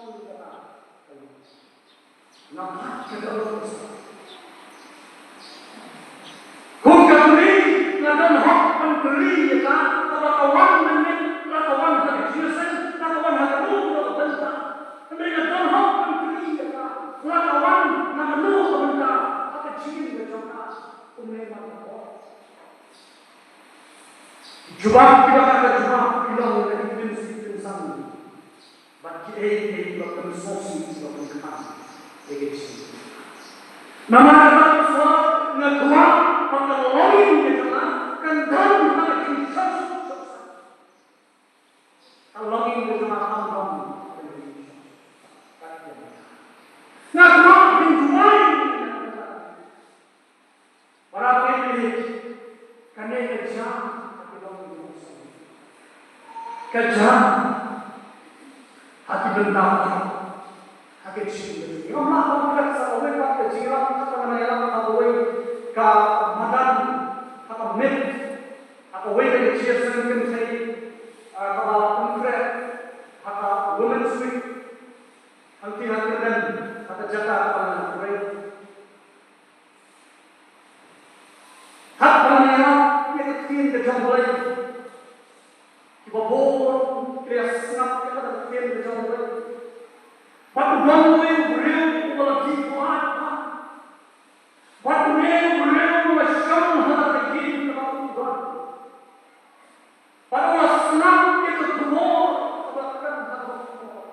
ong kata ka long. Nga pat ka dohnud. Kum ka kmie nga don hok ban kylli ïa ka, kaba ka wan mynmiet, la ka wan ha ka jingïaseng, la ka wan ha kano kano ka bynta. Hynrei nga don hok ban kylli ïa ka, la ka wan na kano ka bynta, ha ka jingim ka jong ka, kumne ma ka por. Jubab kiba kata jubab ki long na ki pynsi pynsan. Bad kiei kiei kiba pynsngewsih kiba pynkam ïa ka jingim. Namar kata ka sngewsih nga kwah ba ka longing ka jong nga kan don ha ka jingshong suk shong saiñ. Ka longing ka jong nga kan don ha ka jingshong suk shong saiñ. Nga kwah ban duwai ïa ka. Para bangeit, kane ka jia ha ki longing jong u Soitan. Ka jia ha ki bynta baroh ha ka jingim. Ngam lah ban klet sa kawei pat ka jingïalang kaba ngan ïalang ha kawei ka madan, ha ka miet, ha kawei ka jingïaseng kynthei, ah, kaba pynkhreh ha ka Women's Week. Hangtei ha Kyrdem, ha ka jaka kaba ngan pyrshang. Haba ngi ïarap ïa ka ktien ka jong U Blei, kiba bun ki la sngap ïa ka ktien ka jong U Blei. Bad u don uwei u briew uba la dih buaid bha. Bad une u briew u la shong ha ka ïing kaba u don. Bad u la sngap ïa ka khubor kaba kren ha ka khubor.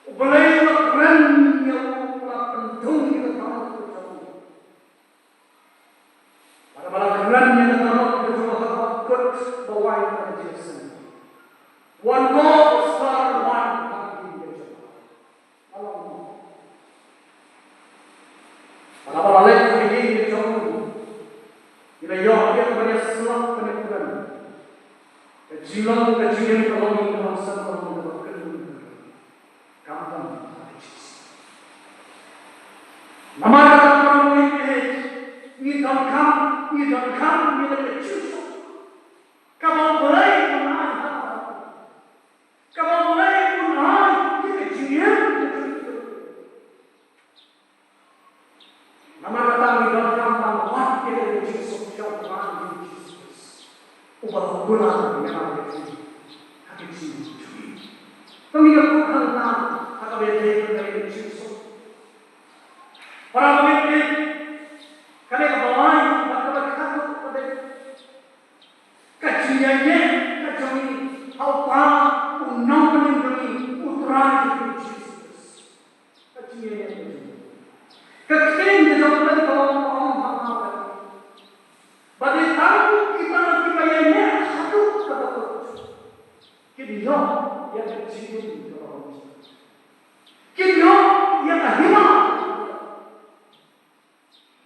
U Blei u la kren ïa u, u la pyndum ïa ka dohnud ka jong u. Bad haba la kren ïa ka dohnud ka jong u ha kaba kut ba wai na ka jingïaseng, u wan noh u star wan ha ka ïing ka jong u. Ka long mo. Bad haba la leit ha ka ïing ka jong u, ngi la ïoh ïa ka ban ïasyllok ban ïakren. Ka jinglong ka jingim ka long ïa ka long san ka long kaba kren. Kam don ha ka Jisu. Namar kata ka long ïa ka, ngi donkam, ngi donkam ïa ka jingsuk kaba U Blei un ai ha ka, kaba U Blei un ai ïa ka jingim ka jong u. Namar kata ngi donkam ban wad ïa ka jingsuk sha U Trai Jisu Khrist, uba la kular ïa ngi ha ka jingim jong ngi. To ngin ïa kut hangta ha kaba ïadei bad ka jingsuk. Para bangeit, kane kaba lai bad kaba khatduh ka dei ka jingïaineh ka jong ngi ha U Kpa, U Nongpynim jong ngi, U Trai jong ngi Jisu Khrist. Ka jingïaineh ka jong ngi. Ka ktien ka jong U Blei ka ong, ka ong ha ka, ba dei tang kita kiba ïaineh haduh kaba kut kin ïoh ïa ka jingim kaba bymjukut. Kin ïoh ïa ka hima.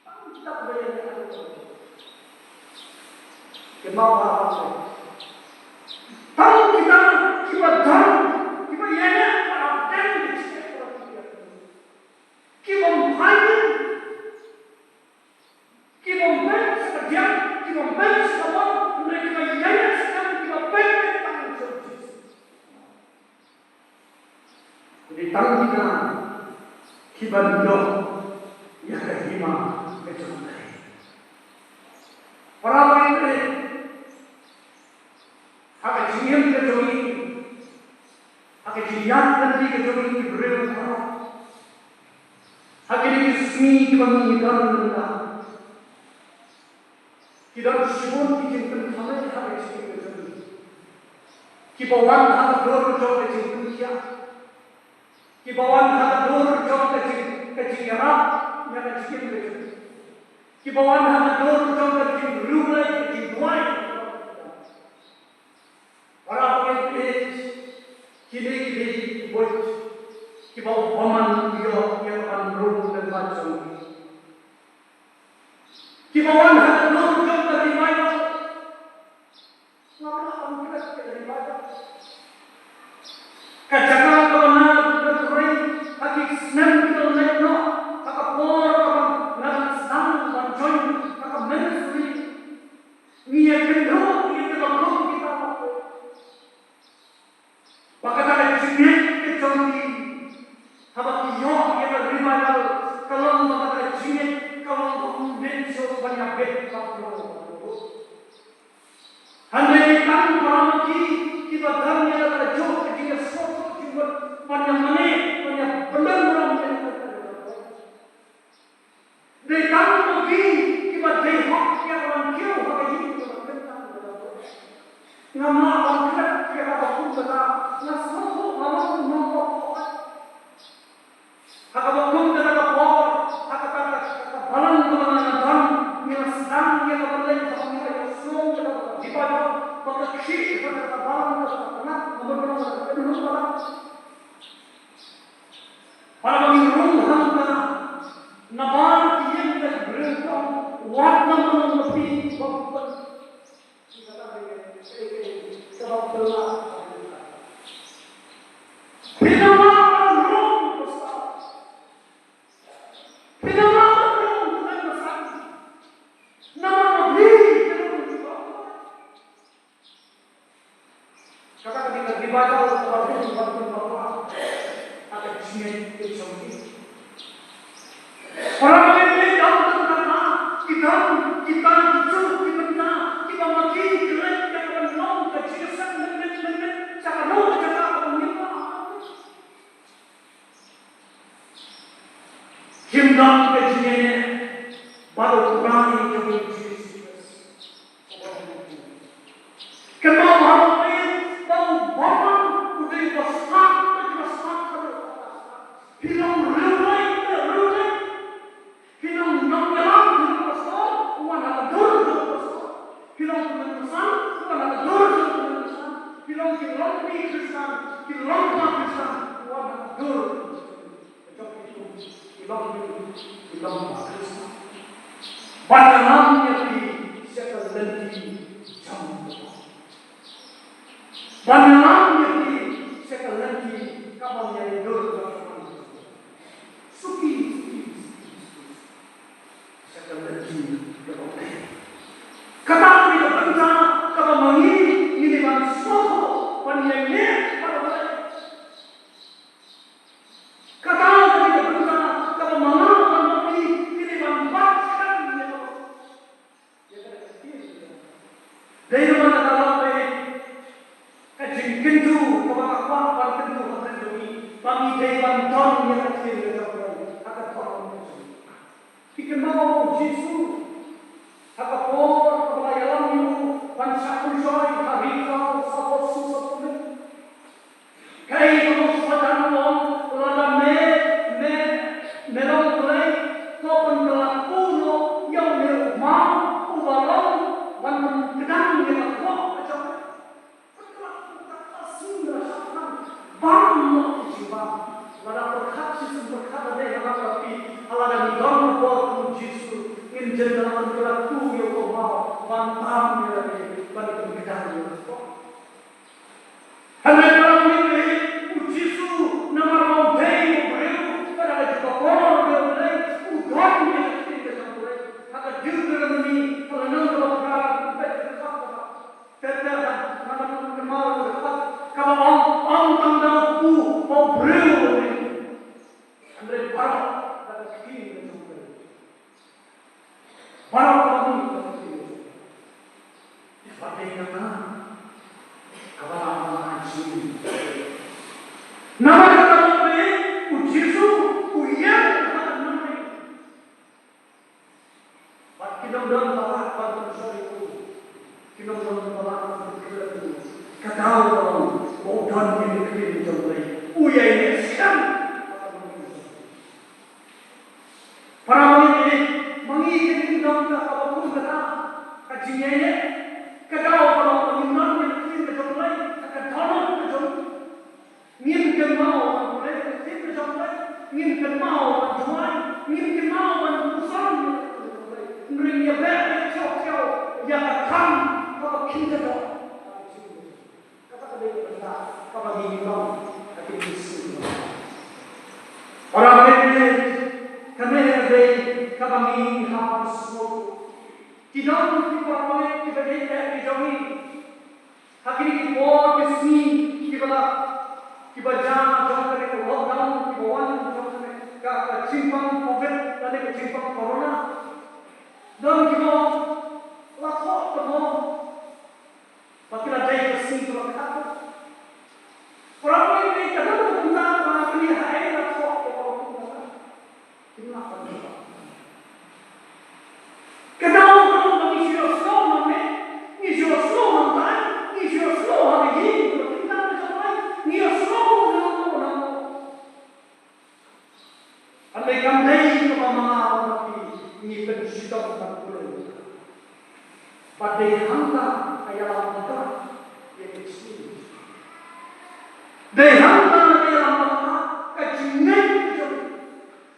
Tang kita kiba ïaineh haduh kaba kut. Kin ym pat. Tang kita kiba don, kiba ïaineh, kiba don ka jingeh kaba kut. Ki bym pait, ki bym pait sa ka diang, ki bym pait sa ka mon, hynrei kiba ïaineh sa ka, kiba pait tang ïa u Jisu. Dei tang kita kiban ïoh ïa ka hima ka jong U Blei. Para bangeit, ha ka jingim ka jong ngi, ha ka jingïaid lynti ka jong ngi ki briew baroh, ha kine ki sngi kiba ngi don mynta, ki don shibun ki jingpynthymmai ha ka jingim ka jong ngi, kiba wan ha ka dur jong ka jingpynkhiah, kiba wan ha ka dur jong ka jing, ka jingïarap ïa ka jingim ka jong ngi, kiba wan ha ka dur jong ka jingriewblei, ka jingduwai. Para bangeit, kine ki dei ki buit kiba u bymman u ïoh ïa ka ban rung lem bad jong ngi. Kiba wan ha ka dur jong ka revival. Ngam lah ban klet ïa ka revival. Ka jaka kaba nga la trei ha ki snem ki la leit noh, ha ka por kaba nga la sdang ban join ha ka ministry. Ngi ïakynduh Hynrei tang para ma ki kiba don ïa la ka jong ka jingïasngewthuh jingmut ban ïa mane ban ïa pynlong ïa la ka. Dei tang ma ki kiba dei hok ïa ka ban kiew ha ka ïing ka ban kiew. Ngam lah ban klet ïa ka ba kum ka la nga sngewthuh nga long kum nongpop. Ha kaba kum kata ka por, ha kata ka, ka, ka balang kaba nga don, ngi la sdang ïa ka ban leit ha kaba ngi la ïohsngew ïa ka revival, ba ka khih ha kata ka balang kaba nga, nga mut ba nga kynhun balang. Haba ngi rung hangta, nabar ki ïeng ka briew ka, wat na mano na phi, ba Para bangeit, ki don, ki don, ki don, ki don, ki don, ki bynta, kiba ma ki, ki leit, ki ban long, ka jingïaseng, leit, leit, leit, leit, sha kano ka jaka kaba ngim lah. Kim don ka jingïaineh bad U Trai jong ngi Jisu Khrist. Kynmaw ba ha u Baptist ba u bymman u dei uba sngap, uba sngap haduh. Phi long riewblei, riewblei. Phi long nongïalam, phi long pastor, u wan ha ka dur jong u pastor. Phi long u myn basan, u wan ha ka dur jong u myn basan. Phi long ki longkmie Khristan, ki longkmie Khristan, u wan ha ka dur jong u. Ban ïalam ïa phi sha ka lynti jong u. Ban ïalam ïa phi sha ka lynti kaba ïa dur. Suki, suki, suki, suki. Sha ka lynti kaba u dei. Kata ka dei ka bynta kaba ma ngi ngi dei ban sngewthuh, ban ïaineh bad U Blei. Kata ka dei ka bynta kaba ma nga bad ma phi ngi dei ban bat skhem ïa ka. Ïa ka ktien. Dei namar kata lok ba ïeit ka jingkyntu kaba nga kwah ban kyntu ha pdeng jong ngi ba ngi dei ban don ïa ka ktien ka jong U Blei ha ka dohnud ka jong ngi. Phi kynmaw ba u Jisu ha ka por kaba la ïalam ïa u ban shah pynshoi ha ri Israel, sapor su sapor. Kaei kaba u Soitan u ong, lada me, me, me long Blei, to pynkylla noh ïa une u maw uba long ban pynkdang ïa ka thoh ka jong me. Pynkylla noh, kata shisien la shah thngan bam noh ki jingbam. Lada pyrkhat shisien pyrkhat lade ha la ka phi, ha lada ngi don ka bor kum u Jisu, ngin jan da la pynkylla noh ïa u maw ban bam ïa lade, ban pynkdang ïa ka thoh. Hynrei para bangeit, u Jisu namar ba u dei u briew, ka dei ka jubab u briew, u don ïa ka ktien ka jong u Blei. Ha ka Deuteronomy, ka lynnong kaba phra, ka dei ka dkhot kaba ter ter, ha, nga ngam kynmaw ka dkhot, kaba ong, ong tang da u kpu ba u briew u dei. Hynrei baroh da ka ktien ka jong u Blei. Baroh kaba mih na ka ktien. Ba dei kata kaba la ong ha ka jingim. Namar kata ba dei u Jisu u ïeng ha ka nongrim. Bad ki nongdon ba lah ban pynshoi ïa u. Ki nongdon ba lah ban pynkylla ïa u. Ka daw ba long ba u don ïa ka ktien jong u Blei. U ïaineh skhem. Para bangeit, ma ngi ngin don ka kaba bun kata ka jingïaineh, ka daw kaba ngin don ïa ka ktien ka jong U Blei, ka dohnud ka jong. Ngin kynmaw ban pule ïa ka ktien ka jong U Blei, ngin kynmaw ban duwai, ngin kynmaw ban puson ïa ka ktien ka jong U Blei. Ngin ïa beh beh thiaw thiaw ïa ka kam kaba khyndiat. Kata ka dei ka bynta kaba ngi long ha ki Khristan. Para bangeit, kane ka dei kaba ngi hap ban sngewthuh. Ki don ki para bangeit kiba dei eh ki jong ngi ha kine ki por ki sngi kiba la, kiba jia jong kane ka lockdown, kiba wan jong kane ka, ka jingpang covid lane ka jingpang corona. Don kiba shitom ban pule. Bad dei hangta ka ïalam bakla ïa ka jingim. Dei hangta ka ïalam bakla ka jingngeit ka jong ngi.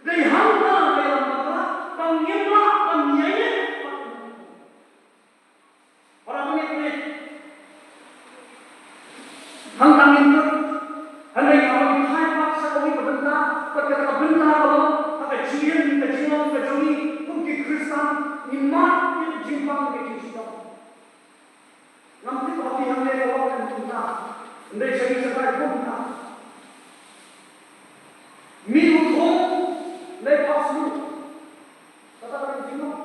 Dei hangta ka ïalam bakla ba ngim lah ban ïaineh bad u Nongpynim. Para bangeit, hangta ngin kut, hynrei haba ngi phai pat sha kawei ka bynta, bad kata ka bynta ka long ha ka jingim, ka jinglong ka jong ngi kum ki Khristan, ngin mad ïa ka jingpang ka jingshitom. Ngam tip ha phi hangne ka long kumta, hynrei sha ngi shatai kumta. Mih u thung, leit phah slu. Kata ka dei ka jinglong.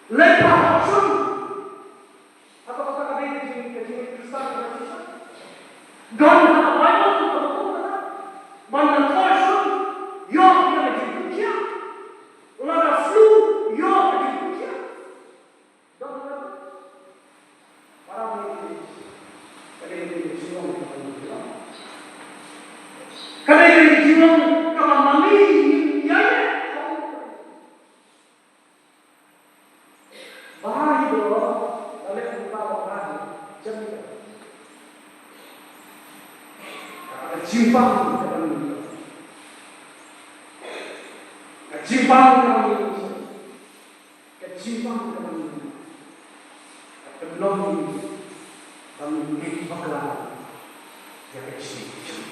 Leit phah hok shun. Hato kata ka dei ka jing, ka jingim Khristan kaba shisha? Don ha ka Baibl kaba ong kata? Ban da thoh shun, ïoh ïa ka jingpynkhiah. Lada slu, ïoh ka jingpynkhiah. Don ha ka Baibl? Para bangeit, ka dei ka jinglong kaba ngin ïoh. Ka dei ka jinglong kaba ma ngi ngin ïaineh. Ba hi dei, la leh kumta ba bha hi, jem hi. Ka jingpang kaba ngi, ka jingpang kaba ngi, ka jingpang kaba ngi, ka pynlong ngi ba ngin ngeit bakla ïa ka jingim.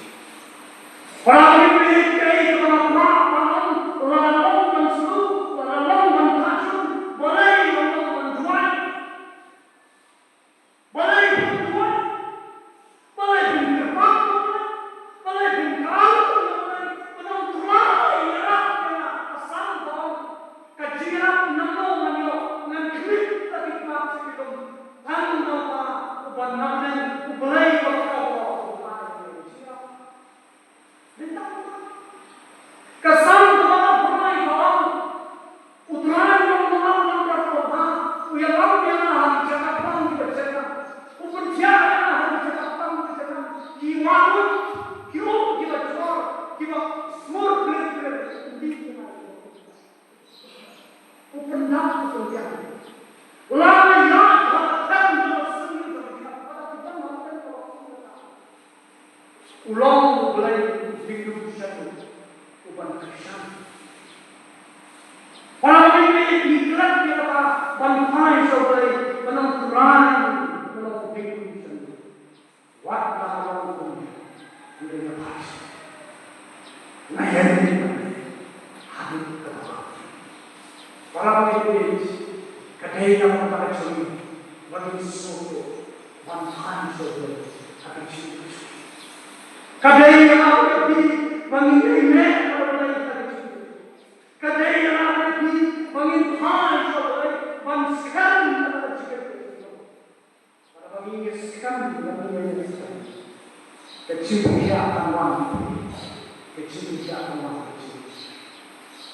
Para bangeit, kaei kaba nga kwah ban ong, lada long ban slu, lada long ban phah shun, balei ban long ban duwai? Balei phin duwai? Balei phin kyrpad ïa U Blei? Balei phin kyrpad ïa U Blei? Ban ong, Trai, ïarap ïa nga. Ka san ka ong, ka jingïarap nangno ngan ïoh? Ngan khmih da ki kmie sha ki lum. Tang nangta uba nang, U Blei uba kyrpad, uba ai ïa ka jingïarap. Ka san kaba la pynmih ka ong, U Trai u long u Nongïalam kaba bha, u ïalam ïa nga ha ki jaka pang kiba jynjar, u pynthiah ïa nga ha ki jaka pang kiba jynjar, ki wah lut, ki um kiba jynjar, kiba sumur blir blir, u dih ïa nga. U pyndap u pynbiang. La ïa ka them ka sngewthuh ka, ka, ka, ka, ka, ka, ka, ka, ka, U long U Blei u Bynriew Shynrut uban kyrshan. Para bangeit, ngi klet ïa kata ban phai sha U Blei, ban ong Trai, U long U Bynriew Shynrut. Wat la ka long kumne, ngi dei na phai sha. Nga ïa ngi haduh kaba. Para bangeit, ka dei na ka bynta ka jong ngi ba ngin sngewthuh ban phai sha U Blei ha ka jingim. Ka dei na ka bynta ka jong ngi ba ngin ïaineh ha U Blei ha ka jingim. Ka dei na ka bynta ka jong ngi ba ngin phai sha U Blei ban skhem ha ka jingim. Bad haba ngi skhem, haba ngi skhem, ka jingpynkhiah kan wan. Ka jingpynkhiah kan wan, ka jingpynkhiah.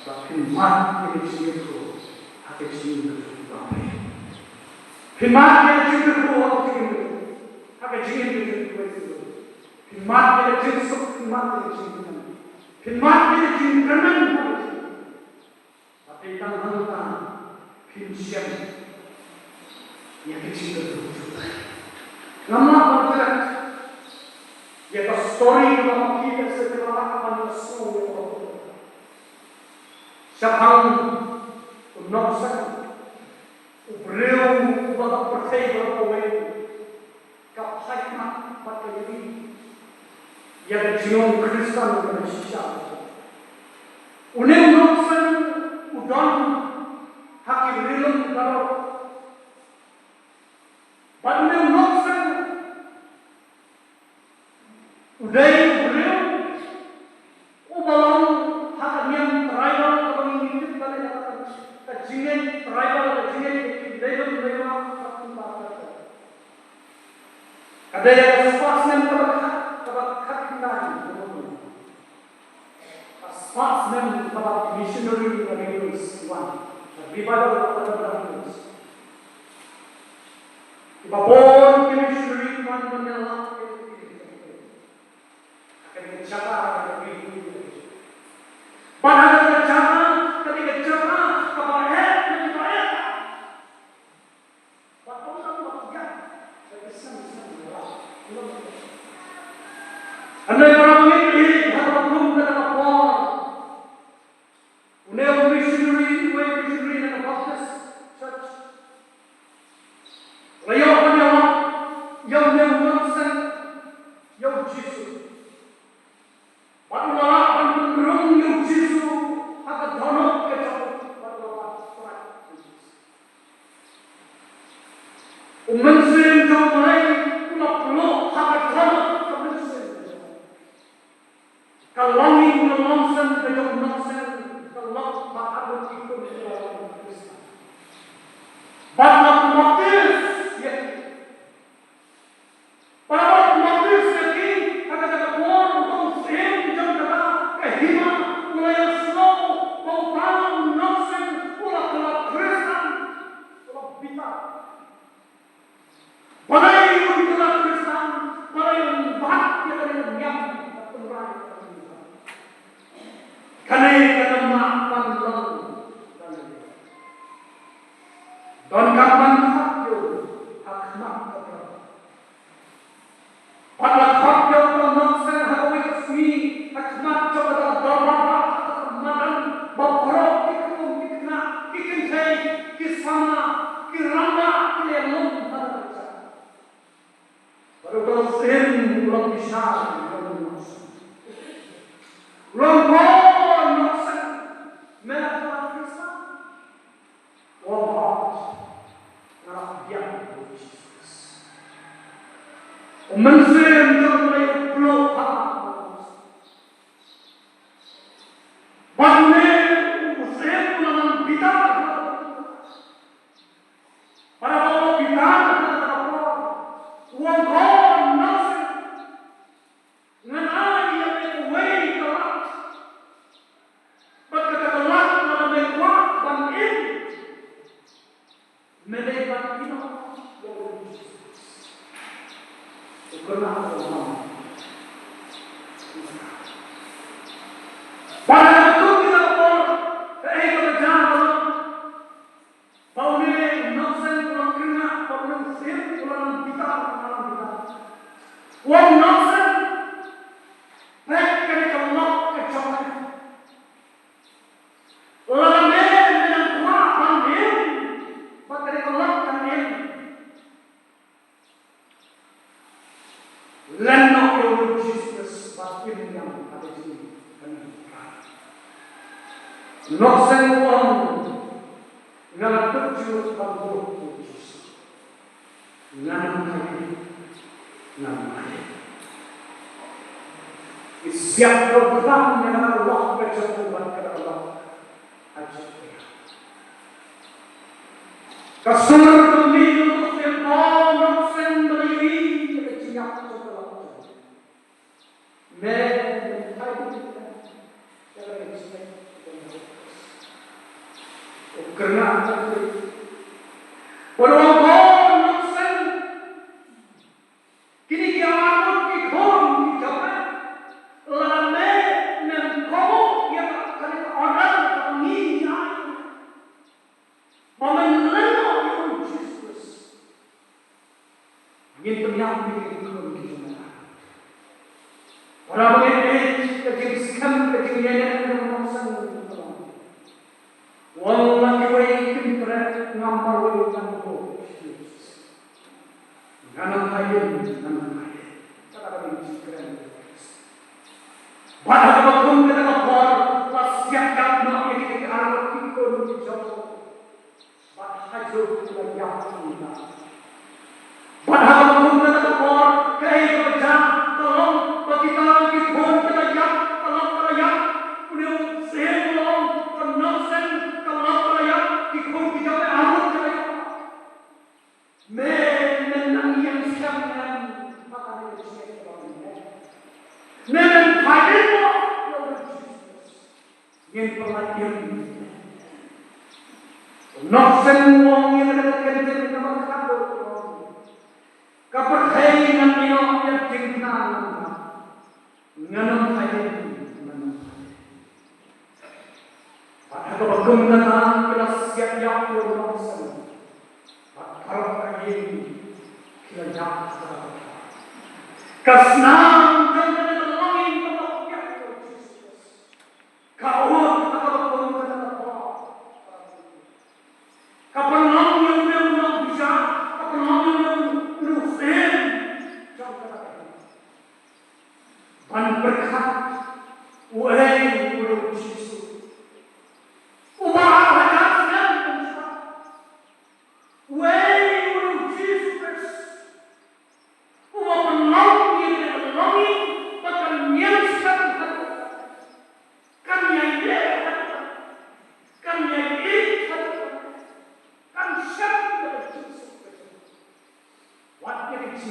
Bad phin mad ïa ka jingïathuh ha ka jingim ka jong u ba pher. Phin mad ïa ka jingïathuh ha ka jingim ka jong u ba pher. Phin mad ïa ka jingsuk, phin mad ïa ka jingkmen. Phin mad ïa ka jingkmen ha ka jingim. Bad dei tang hangta phin shem ïa ka jingkyrkhu jong U Blei. Ngam lah ban klet ïa ka story kaba ma phi lehse phi la lah ban ïohsngew ïa kaba. Shaphang u nongseng, u briew uba ka pyrthei baroh kawei ka phai khmat bad ka ïohi ïa ka jinglong Khristan kaba shisha. Une u nongseng u don ha ki ri lum baroh. Bad une u nongseng u dei u briew uba long ha ka niam tribal kaba ngi tip ba lei, ka jingngeit tribal, ka jingngeit ki lei lum lei ma ka kumba ka. Ka dei ka spah snem kaba khat, kaba khatkhyndai. Ka spah snem kaba ki missionary na Middle East ki wan. Ka revival ka dei na Middle East. Kiba bun ki missionary ki wan ban ïalap ïa ki. Ha kane ka jaka ka dei ka jaka, ka dei ka jaka kaba heh. U Mynsiem jong U Blei u la pynlong ha ka dohnud ka mynsiem. Ka longing, ka longsen ka jong u Nongseng ka long ba haduh ki khun ki la long Khristan. Bad la pynbaptis ïa ki. Bad la pynbaptis ïa ki ha kata ka por, u dong syiem jong kata ka hima u la ïohsngew ba uta u Nongseng u la kylla Khristan, u la bitar. Balei un kylla Khristan? Balei un bat ïa kane ka niam ka tynrai ka tynrai? Kane ka dei ban long, donkam ban khot ïa u ha khmat ka Baroh. Bad la khot ïa u Nongseng ha kawei ka sngi ha khmat jong ka dorbar, ha ka madan ba baroh ki kynthei, ki kynthei, ki samla, ki rangbah ki la lum ha ka jaka. Bad u dong syiem u la bishar ïa u Nongseng. U ong, ko Nongseng, me la kylla Khristan? U ong, hooid, nga la biang ïa u Jisu Khrist. U Mynsiem jong U Blei u pynlong ha nga. Bad une u syiem u la nang bitar. Para ba u bitar ha kata ka por, u ong, ko Nongseng, ngan ai ïa me kawei ka lad. Bad kata ka lad lada me kwah ban im, me dei ban ïehnoh ïa u Jisu. U khynnah u ong, bad ha kata ka por, kaei kaba jia ba long? Ba une u Nongseng u la kyrngah, ba une u syiem u la nang bitar, u la nang bitar. U ong, Nongseng, peit kane ka lok ka jong me. Lada me, me nang kwah ban im, ba kane ka lok kan im. Len noh ïa u Jisu Khrist bad im ïa u ha ka jingim kane. Nongseng u ong, nga la tip jingmut ban buh ïa u Jisu. Ngan ym phai, ngan ym phai. Ki siap donkam ïa ka lok ka jong u bad ka lok. Ka sur ka mih, u Nongseng, u Nongseng ba la ïohi ïa ka jingïap jong ka lok. Me, me phai, u kyrngah. Bad u ong, ko Nongseng, kine ki arngut ki khun ki jong me, lada me, mem kohnguh ïa kane ka order kaba ngi ai, ba men len noh ïa u Jisu Khrist, ngin pynïap ïa kine ki khun ki jong me. Para bangeit, ka jingskhem, ka jingïaineh jong u Nongseng ka long, u ong, la kiwei kim treh, ngam marwei ngan buh. Ngan ym phai, ngan ym phai. Kata ka dei ka jingkren. Bad ha kaba kum kata ka por, la siat ïap noh ïa kine ki arngut ki khun ki jong u. Bad ha juh la ïap ïa u. Bad ha kaba kum kata ka por, kaei kaba jia, ka long ba kita ki khun ki la ïap, ka lok ka la ïap. Une u syiem u ong, ko Nongseng, ka lok ka la ïap, ki khun ki jong me arngut ki la ïap. Me, men nang ïeng skhem em ha kane ka jingeh kaba men leh? Me, men phai noh ïa u Jisu Khrist, ngin pynlait im. U Nongseng u ong ïa kane ka kyntien kaba khatduh, u ong, ka pyrthei ngan ïehnoh ïa ka jingkyrkhu. Ngan ym phai, ngan ym phai. Bad ha kaba kum kata ki la siat ïap ïa u Nongseng. Bad baroh ka ïing ki la ïap. Ka snam jong kane ka longing kaba ïap ïa u Jisu Khrist ka ud ha kaba kum kata ka por. Ka pynlong ïa une u nongbishar, ka pynlong ïa une u syiem jong kata ka ïing ban pyrkhat uei u dei u Jisu. Uba ar hajar snem kum shuwa. Uei u dei u Jisu.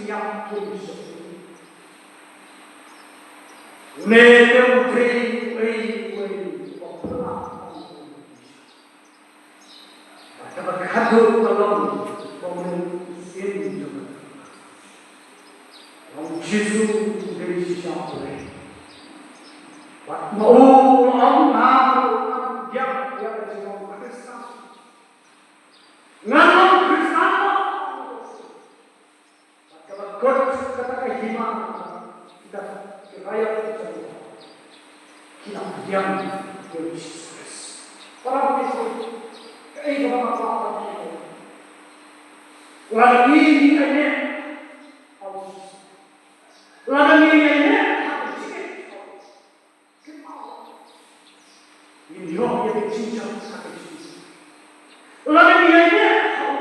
ïap kum u shakri. Une te u dei uei uei uba phylla. Bad kaba khadduh ka long ba une u syiem jong ka. Long Jisu u dei shisha U Blei. Bad ma u u la ong, nga u la ong ïa ka jinglong Khristan. Ngan long Khristan. Bad kaba kut kata ka hima, kita ki raiot ki jong ki la pdiang ïa u Jisu Khrist. Para bangeit, kaei kaba nga kwah ban ong, lada ngi ïaineh ha u Jisu, lada ngi ïaineh ha ka jingngeit, kynmaw, ngin ïoh ïa ka jingjop ha ka jingim. Lada ngi ïaineh ha u,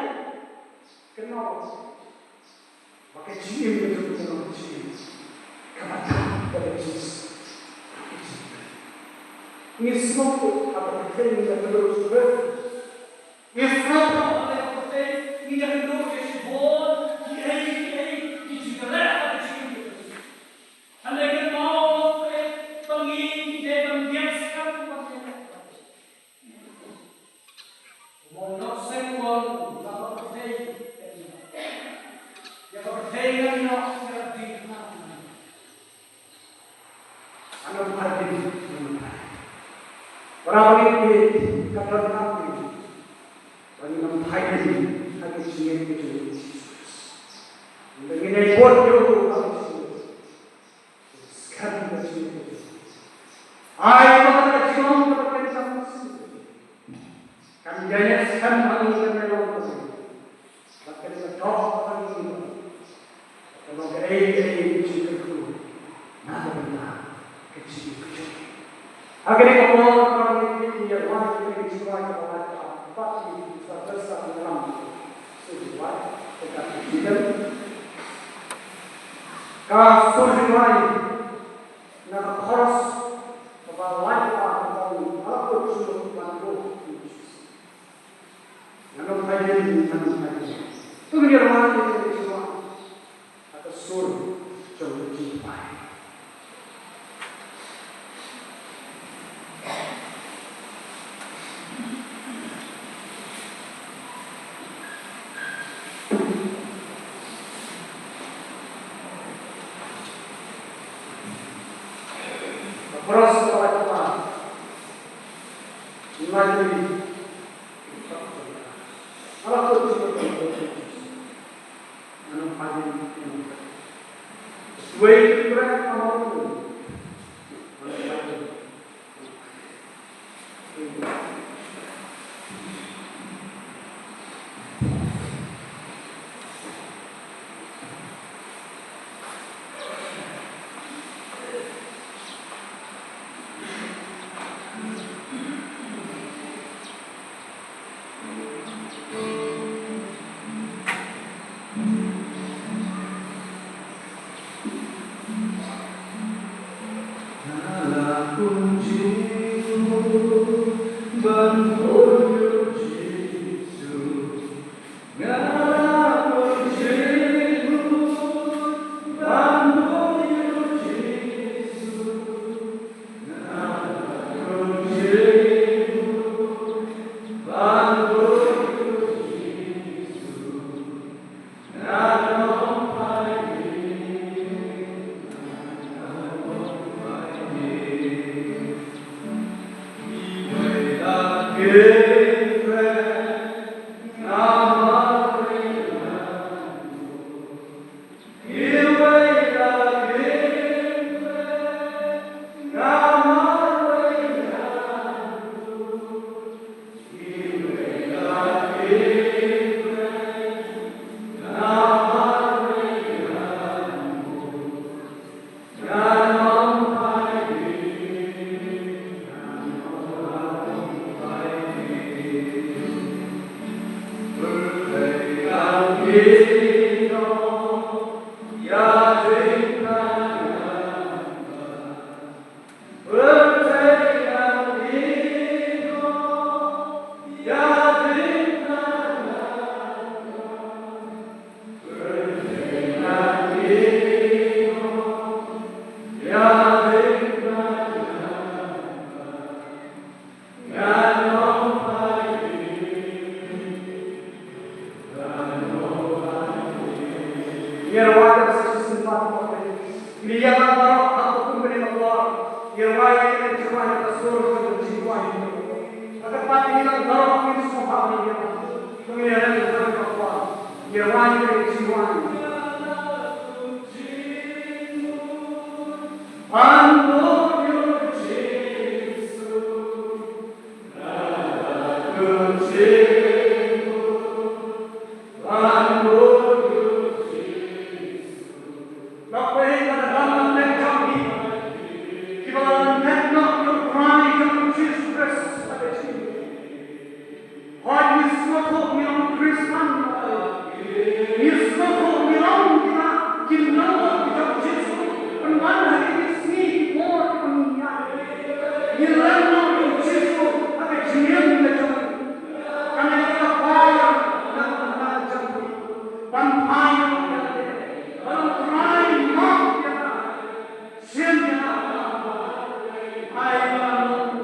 kynmaw, ba ka jingim ka jong ngi ka long ka jingim kaba tam da ka jingim. Ngi sngewthuh ha ka pyrthei ngi dang ïa ka lus. Ngi sngewthuh ha ka pyrthei ngi dang ïa ka lus ïa shibun kiei kiei ki jingïaleh ha ka jingim. Hynrei kynmaw, ba ngi ngi dei ban ïeng skhem ban ïeng. Mo nok seng wang ba ka pyrthei. Ïa ka pyrthei ngan ïoh ïa ka ding. Ano pyrthei, ano pyrthei. Para bangeit, ka donkam ba ngin ym phai ha ka jingngeit ka jong u Jisu Khrist. Ngin ïa bud ïa u ha ka jingngeit. Skhem ka jingim. Ai ba ka jingim ka ba kan jam sih. Kan ïa skhem ba ngi kan ïa long ka jingim. Ba kan ïa doh ba ngi ba. Ka long kaei kaei ka jingkyrkhu na ka bynta ka jingim ka jong ngi. Ha kane ka por ka ngi ïa wan ka jingim ka ba Ka sur Jowai na ka chorus kaba lai ka ong, "Ala kut shu ban buh." Ngan ym phai dien, ngan ym phai dien. To ngin ïa wan ïa ka sur ha ka sur jong ka jingphai. Ka chorus ka ba, ka ba. Ngan ym phai dien. Ïa rwai da sa shisien pat ko Blei. Ngi ïa nang baroh ha ka kum kane ka por. Ïa rwai ïa kane ka jingduwai da ka sur jong ka jingduwai. Ha ka pat ngi nang baroh ngi sngewbha ïa ka. Ngi ïa nang baroh ka por. Ïa rwai ïa kane ka jingduwai. Ban bud ïa u Jisu. Ban phai ïa u Trai, ban phai ïa u Trai, ban phai ïa u Trai. Sien ïa u Trai, ban phai ïa u Trai.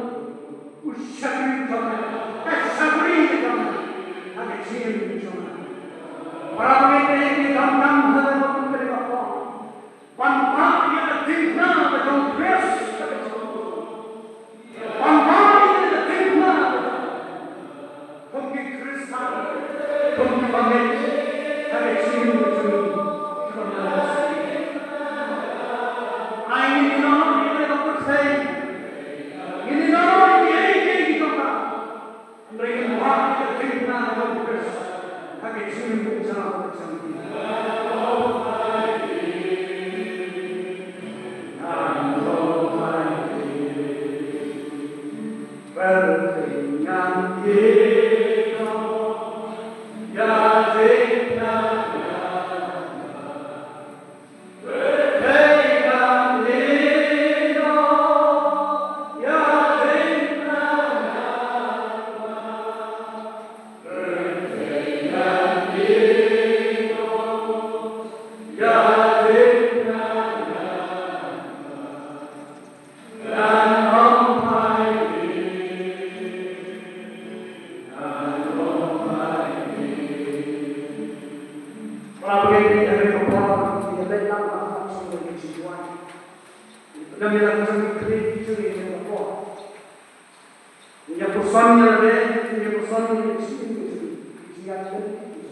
U shakri jong me, ka shakri jong me, ha ka jingim jong me. Para bangeit, ngi donkam ha ka bynta ka por. Ban bah ïa ka jingkyrkhu ka jong Khrist ha ka jingim. Ban bah ïa ka jingkyrkhu ka jong Kum ki Khristan, kum ki bangeit, ha ka jingim ka jong ngi, ki bangeit. Ai ngin ïoh ïa ka pyrthei. Ngin ïoh ïa kiei kiei ki jong ka. Hynrei ngin wad ïa ka jingim ka jong u Khrist. Ha ka jingim ka jong ngi. Para bangeit, ha kane ka por ngi ïa leit lang ha ka jingduwai. Ngi pynlong ïa la ka jong ngi, khlieh ki jong ngi ha kane ka por. Ngi ïa puson ïa lade, ngi ïa puson ïa la ka jong ngi, ki jingïaid lynti ki jong ngi.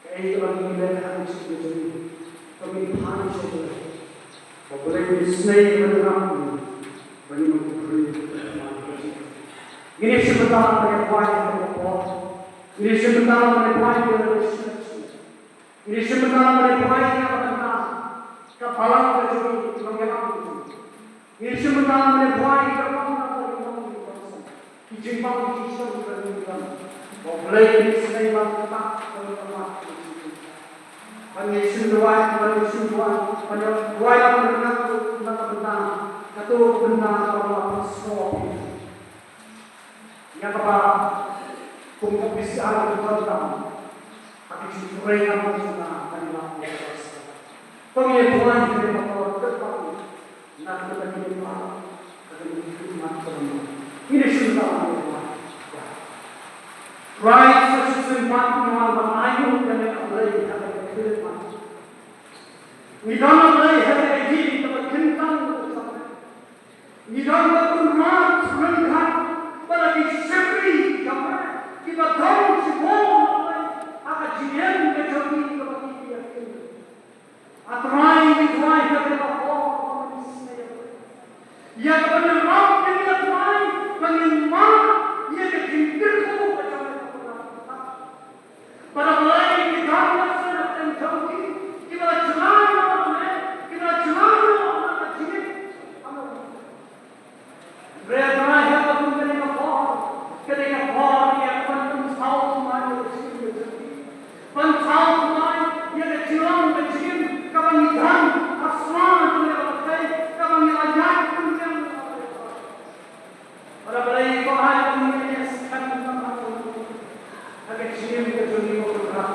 Kaei kaba ngi leh ha ka jingim ka jong ngi, kaba ngi phai sha U Blei. Ba U Blei un isynei ban ïarap ïa ngi, ba ngin long ki briew kiba man ka jingim. Ngin ïashim bynta ban ïa duwai ha kane ka por. Ngin ïashim bynta ban ïa duwai ïa ka jingim. Ngin ïashim bynta ban ïa duwai ïa ka bynta ka balang ka jong ngi, kiba ngi ïarap ïa ki jong ngi. Ngi shim bynta ban ïa duwai ïa ka bynta ka jong ngi, ki jingbam ki jingshitom kiba ngi don. Ba U Blei un isynei ban ktah ïa ka bynta ka jong ngi. Ban ïa shim duwai, ban ïa shim duwai, ban ïa duwai ïa ka bynta, ïa ka bynta, kato ka bynta kaba nga pynsngew ïa phi. Ïa kaba kum ka P C R ka don tam ha ki jingtrei ka jong nga ban ïa lap ïa ka. To ngin ïa duwai ïa kane ka por, kyrpad na kata ka jingim ba ka jingim ka jong ngi. Ngin ïa shim bynta ban ïa duwai. Trai, sa shisien pat ngi wan ban ainguh ïa me, A Blei, ha kane ka khlieh mat. Ngi don, A Blei, ha kane ka ïing kaba kyntang ka jong me. Ngi don ka Kynrad ryngkat bad la ki shakri jong me kiba don shibun ha ka jingim ka jong ngi kaba ngi ïa ïaid. A Trai, ngi duwai ha kane ka por ba ngin isynei ïa ka ban ïarap ïa ngi, A Trai, ba ngin mad ïa ka jingkyrkhu ka jong me. Bad A Blei, ki don na sien hapdeng jong ki kiba la jngai noh na me, kiba la jngai noh na ka jingim. Amen. Hynrei A Trai, ha ka kum kane ka por, kane ka por ïa ka ban pynsaw thymmai ïa ka jingim ka jong ki. Pynsaw thymmai ïa ka jinglong ka jingim kaba ngi don ha sla jong kane ka pyrthei, kaba ngi la ïaid pynbiang. Para Blei, ko ai ba ngin ïa skhem ha ka jingim ka jong ngi, ko Kynrad.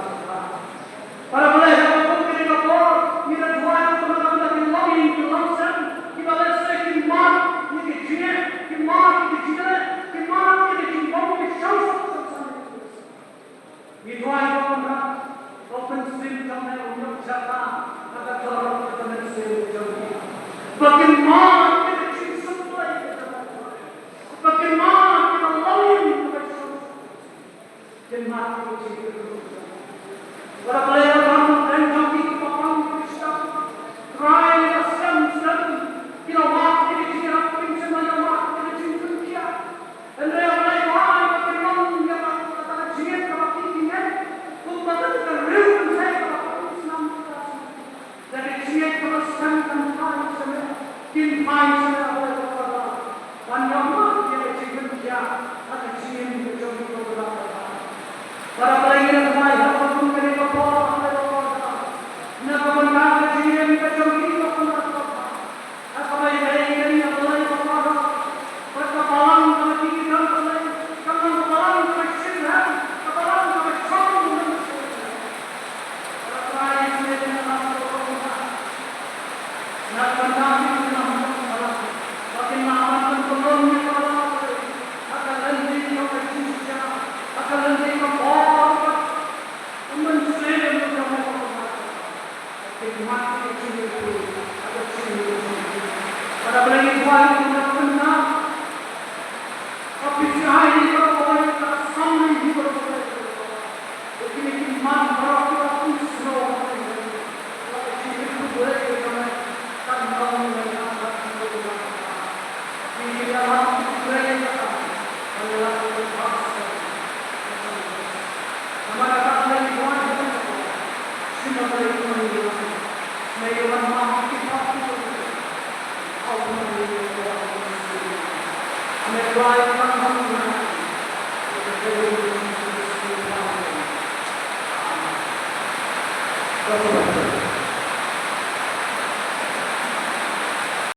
Para Blei, ha ka kum kane ka por ngi da duwai ïa ka bynta ki longïing ki longsem kiba lehse ki mad ïa ki jingeh, ki mad ïa ki jingleh, ki mad ïa ki jingbym ïashem. Ngi duwai, ko Kynrad, ba phin Jong me u ïoh jaka ha ka dorot ka mynsiem jong ki. Ba kin mad ïa ka jingsuk Blei ka jong me. Ba kin mad ïa ka longïing ka jong me. Kin mad ïa ka jingkyrkhu jong me. Para Blei, ka bang ka jong ki ba pang Khristan. Trai, la sem sem ki la wad ïa ka jingïarap, kin shem la ïa wad ïa ka jingpynkhiah. Hynrei Blei, ba kin long ïa ka, ka jingim kaba ki ki ngeit. Kumba ka riew kynthei kaba ka snam ka snam. Da ka jingngeit kaba skhem kan phai sha me, kin phai sha me, Blei Kpa. Ban ïoh mad ïa ka jingpynkhiah ha ka jingim ka jong ki baroh. Para Blei, ngi la kynmaw ha ka bynta kane ka por, Blei Kpa. Na ka bynta ka jingim ka jong ki baroh. Ha kaba ïadei ïa kane, Blei Kpa. Bad ka balang kaba ki ki don, Blei, ka long ka balang kaba shyrkhei, ka balang kaba shong mynsiem.